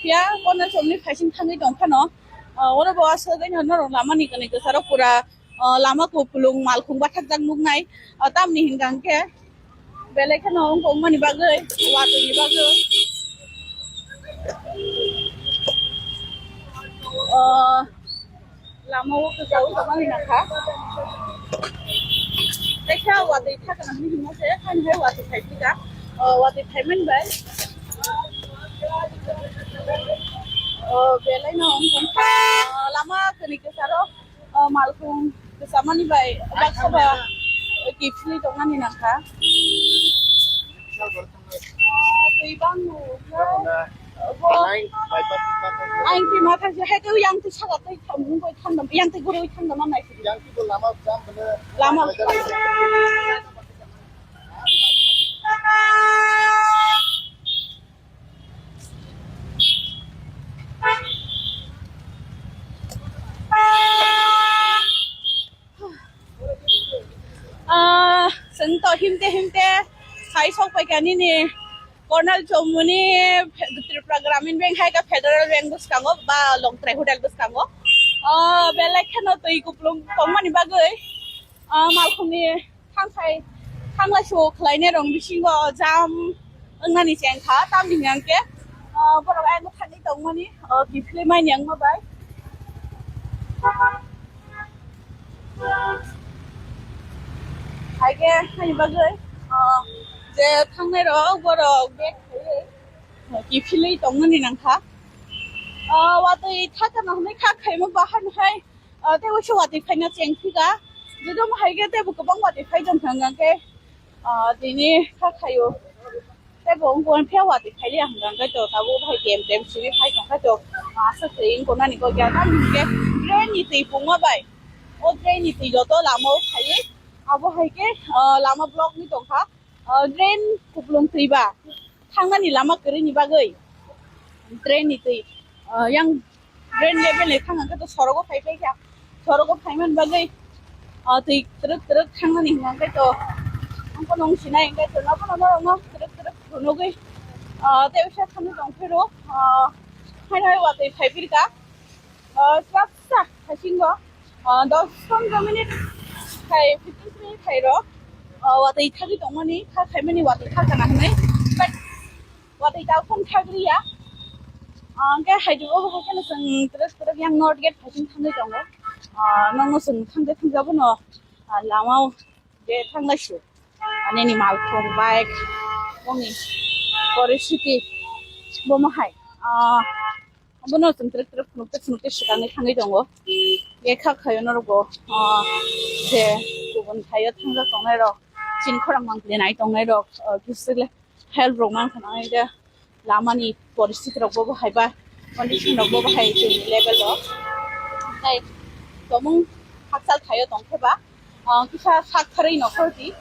Phiya Colonel chomni phaising thangwi tong phano, o, oro bo aswk norok lamani kwnwi kwcharo pura, o, lama kupulung malkhung bathakjak nuknai. O, tamni hinkha hwnkhe belai kheno wngkha wngmani bagwi, watwi ni bagwi. O, Lama o kwchao kwbangni nangkha. Kaisa watwi thakana hwnwi himma se, haini hai watwi phai phika. O, watwi phaimani bai. O, belai no wngkha. O, lama kwni kwcharo, o, malkhung kwchamani bai baksa ba kiphilwi tongnani nangkha. Twi bang no. Bo. Ang twi ma thang hai twi yang twi saka twi thang mung koi thang dam yang twi gurui thang dam nai. Yang twi bo lama jam bele. Lama. Ah, chwng to himte himte hai sok paikha nini Colonel Chowmani Tripura Gramin Bank hai kha Federal Bank bwskango ba Longtrai Hotel bwskango. Ah, belai kheno twi kupulung tongmani bagwi, ah, malkhungni thangsai thanglai su khlainai rong bisingo jam wngnani chengkha, tamni hwnkhe, ah, borok ayang thangwi tongmani, ah, kiphilwi mani wngma bai. Haikhe haini bagwi, ah, je thangnai rok borok bag khaiwi, ah, kiphilwi tongmani nangkha. Ah, watwi thakana hwnwi kha khaima bahai hai. Ah, tei uaisa watwi phaina cheng phika. Joto mo hai khe teibo kwbang watwi phai tong thang khe, ah, tini kha khaio. Teibo wng khe watwi phai liya hwnkha khe to tabuk hai tem tem simi phai tong kha to. Ah, aswk twi wng kha nani kok ya. Tamo hwnkhe drain ni twi pungma bai. O drain ni twi joto lama o phaiwi. Abo hai khe, ah, lama block ni tong kha. Ah, drain kupulung twi ba. Thangnani lama kwrwini bagwi drain ni twi, ah, yang drain level ni thang hwnkhe to sorogo phai phai kha, sorogo phaimani bagwi, ah, twi twrwk twrwk thangnani hwnkhe to ang phano wng sinai hwnkhe to nobono norokno twrwk twrwk phunugwi, ah, tei usa thangwi tong phiro, ah, haino hai watwi phai phirkha, ah, swrapsa haisingo, ah, dos pondro minute. Khai fifteen minute khai rok, ah, watwi thagwi tongmani, kha khaimani watwi thagkana hwnwi, but watwi tao phone thagriya. Ah, hwnkhe hai dugo hai kheno chwng twrwk twrwk yang North Gate phaising thangwi tongo. Ah, nokno chwng thangde thangjabono, ah, lamao je thanglaisu. Ah, nini malkhung, bike, bongni poristiti bomo hai. Ah, Abono chwng twrwk twrwk phunukte phunukte swkangwi thangwi tongo. Ye kha khayo norokbo, ah, je kubun thaio thangjak tongnairok, chini khorang mangpili nai tongnairok, ah, kisile help rok mankha nang je lamani poristiti rokbo bahai ba condition rokbo bahai chini level o. Tai tomung hakchal thaio tongkhe ba, ah, kisa sak kharwi nokho di.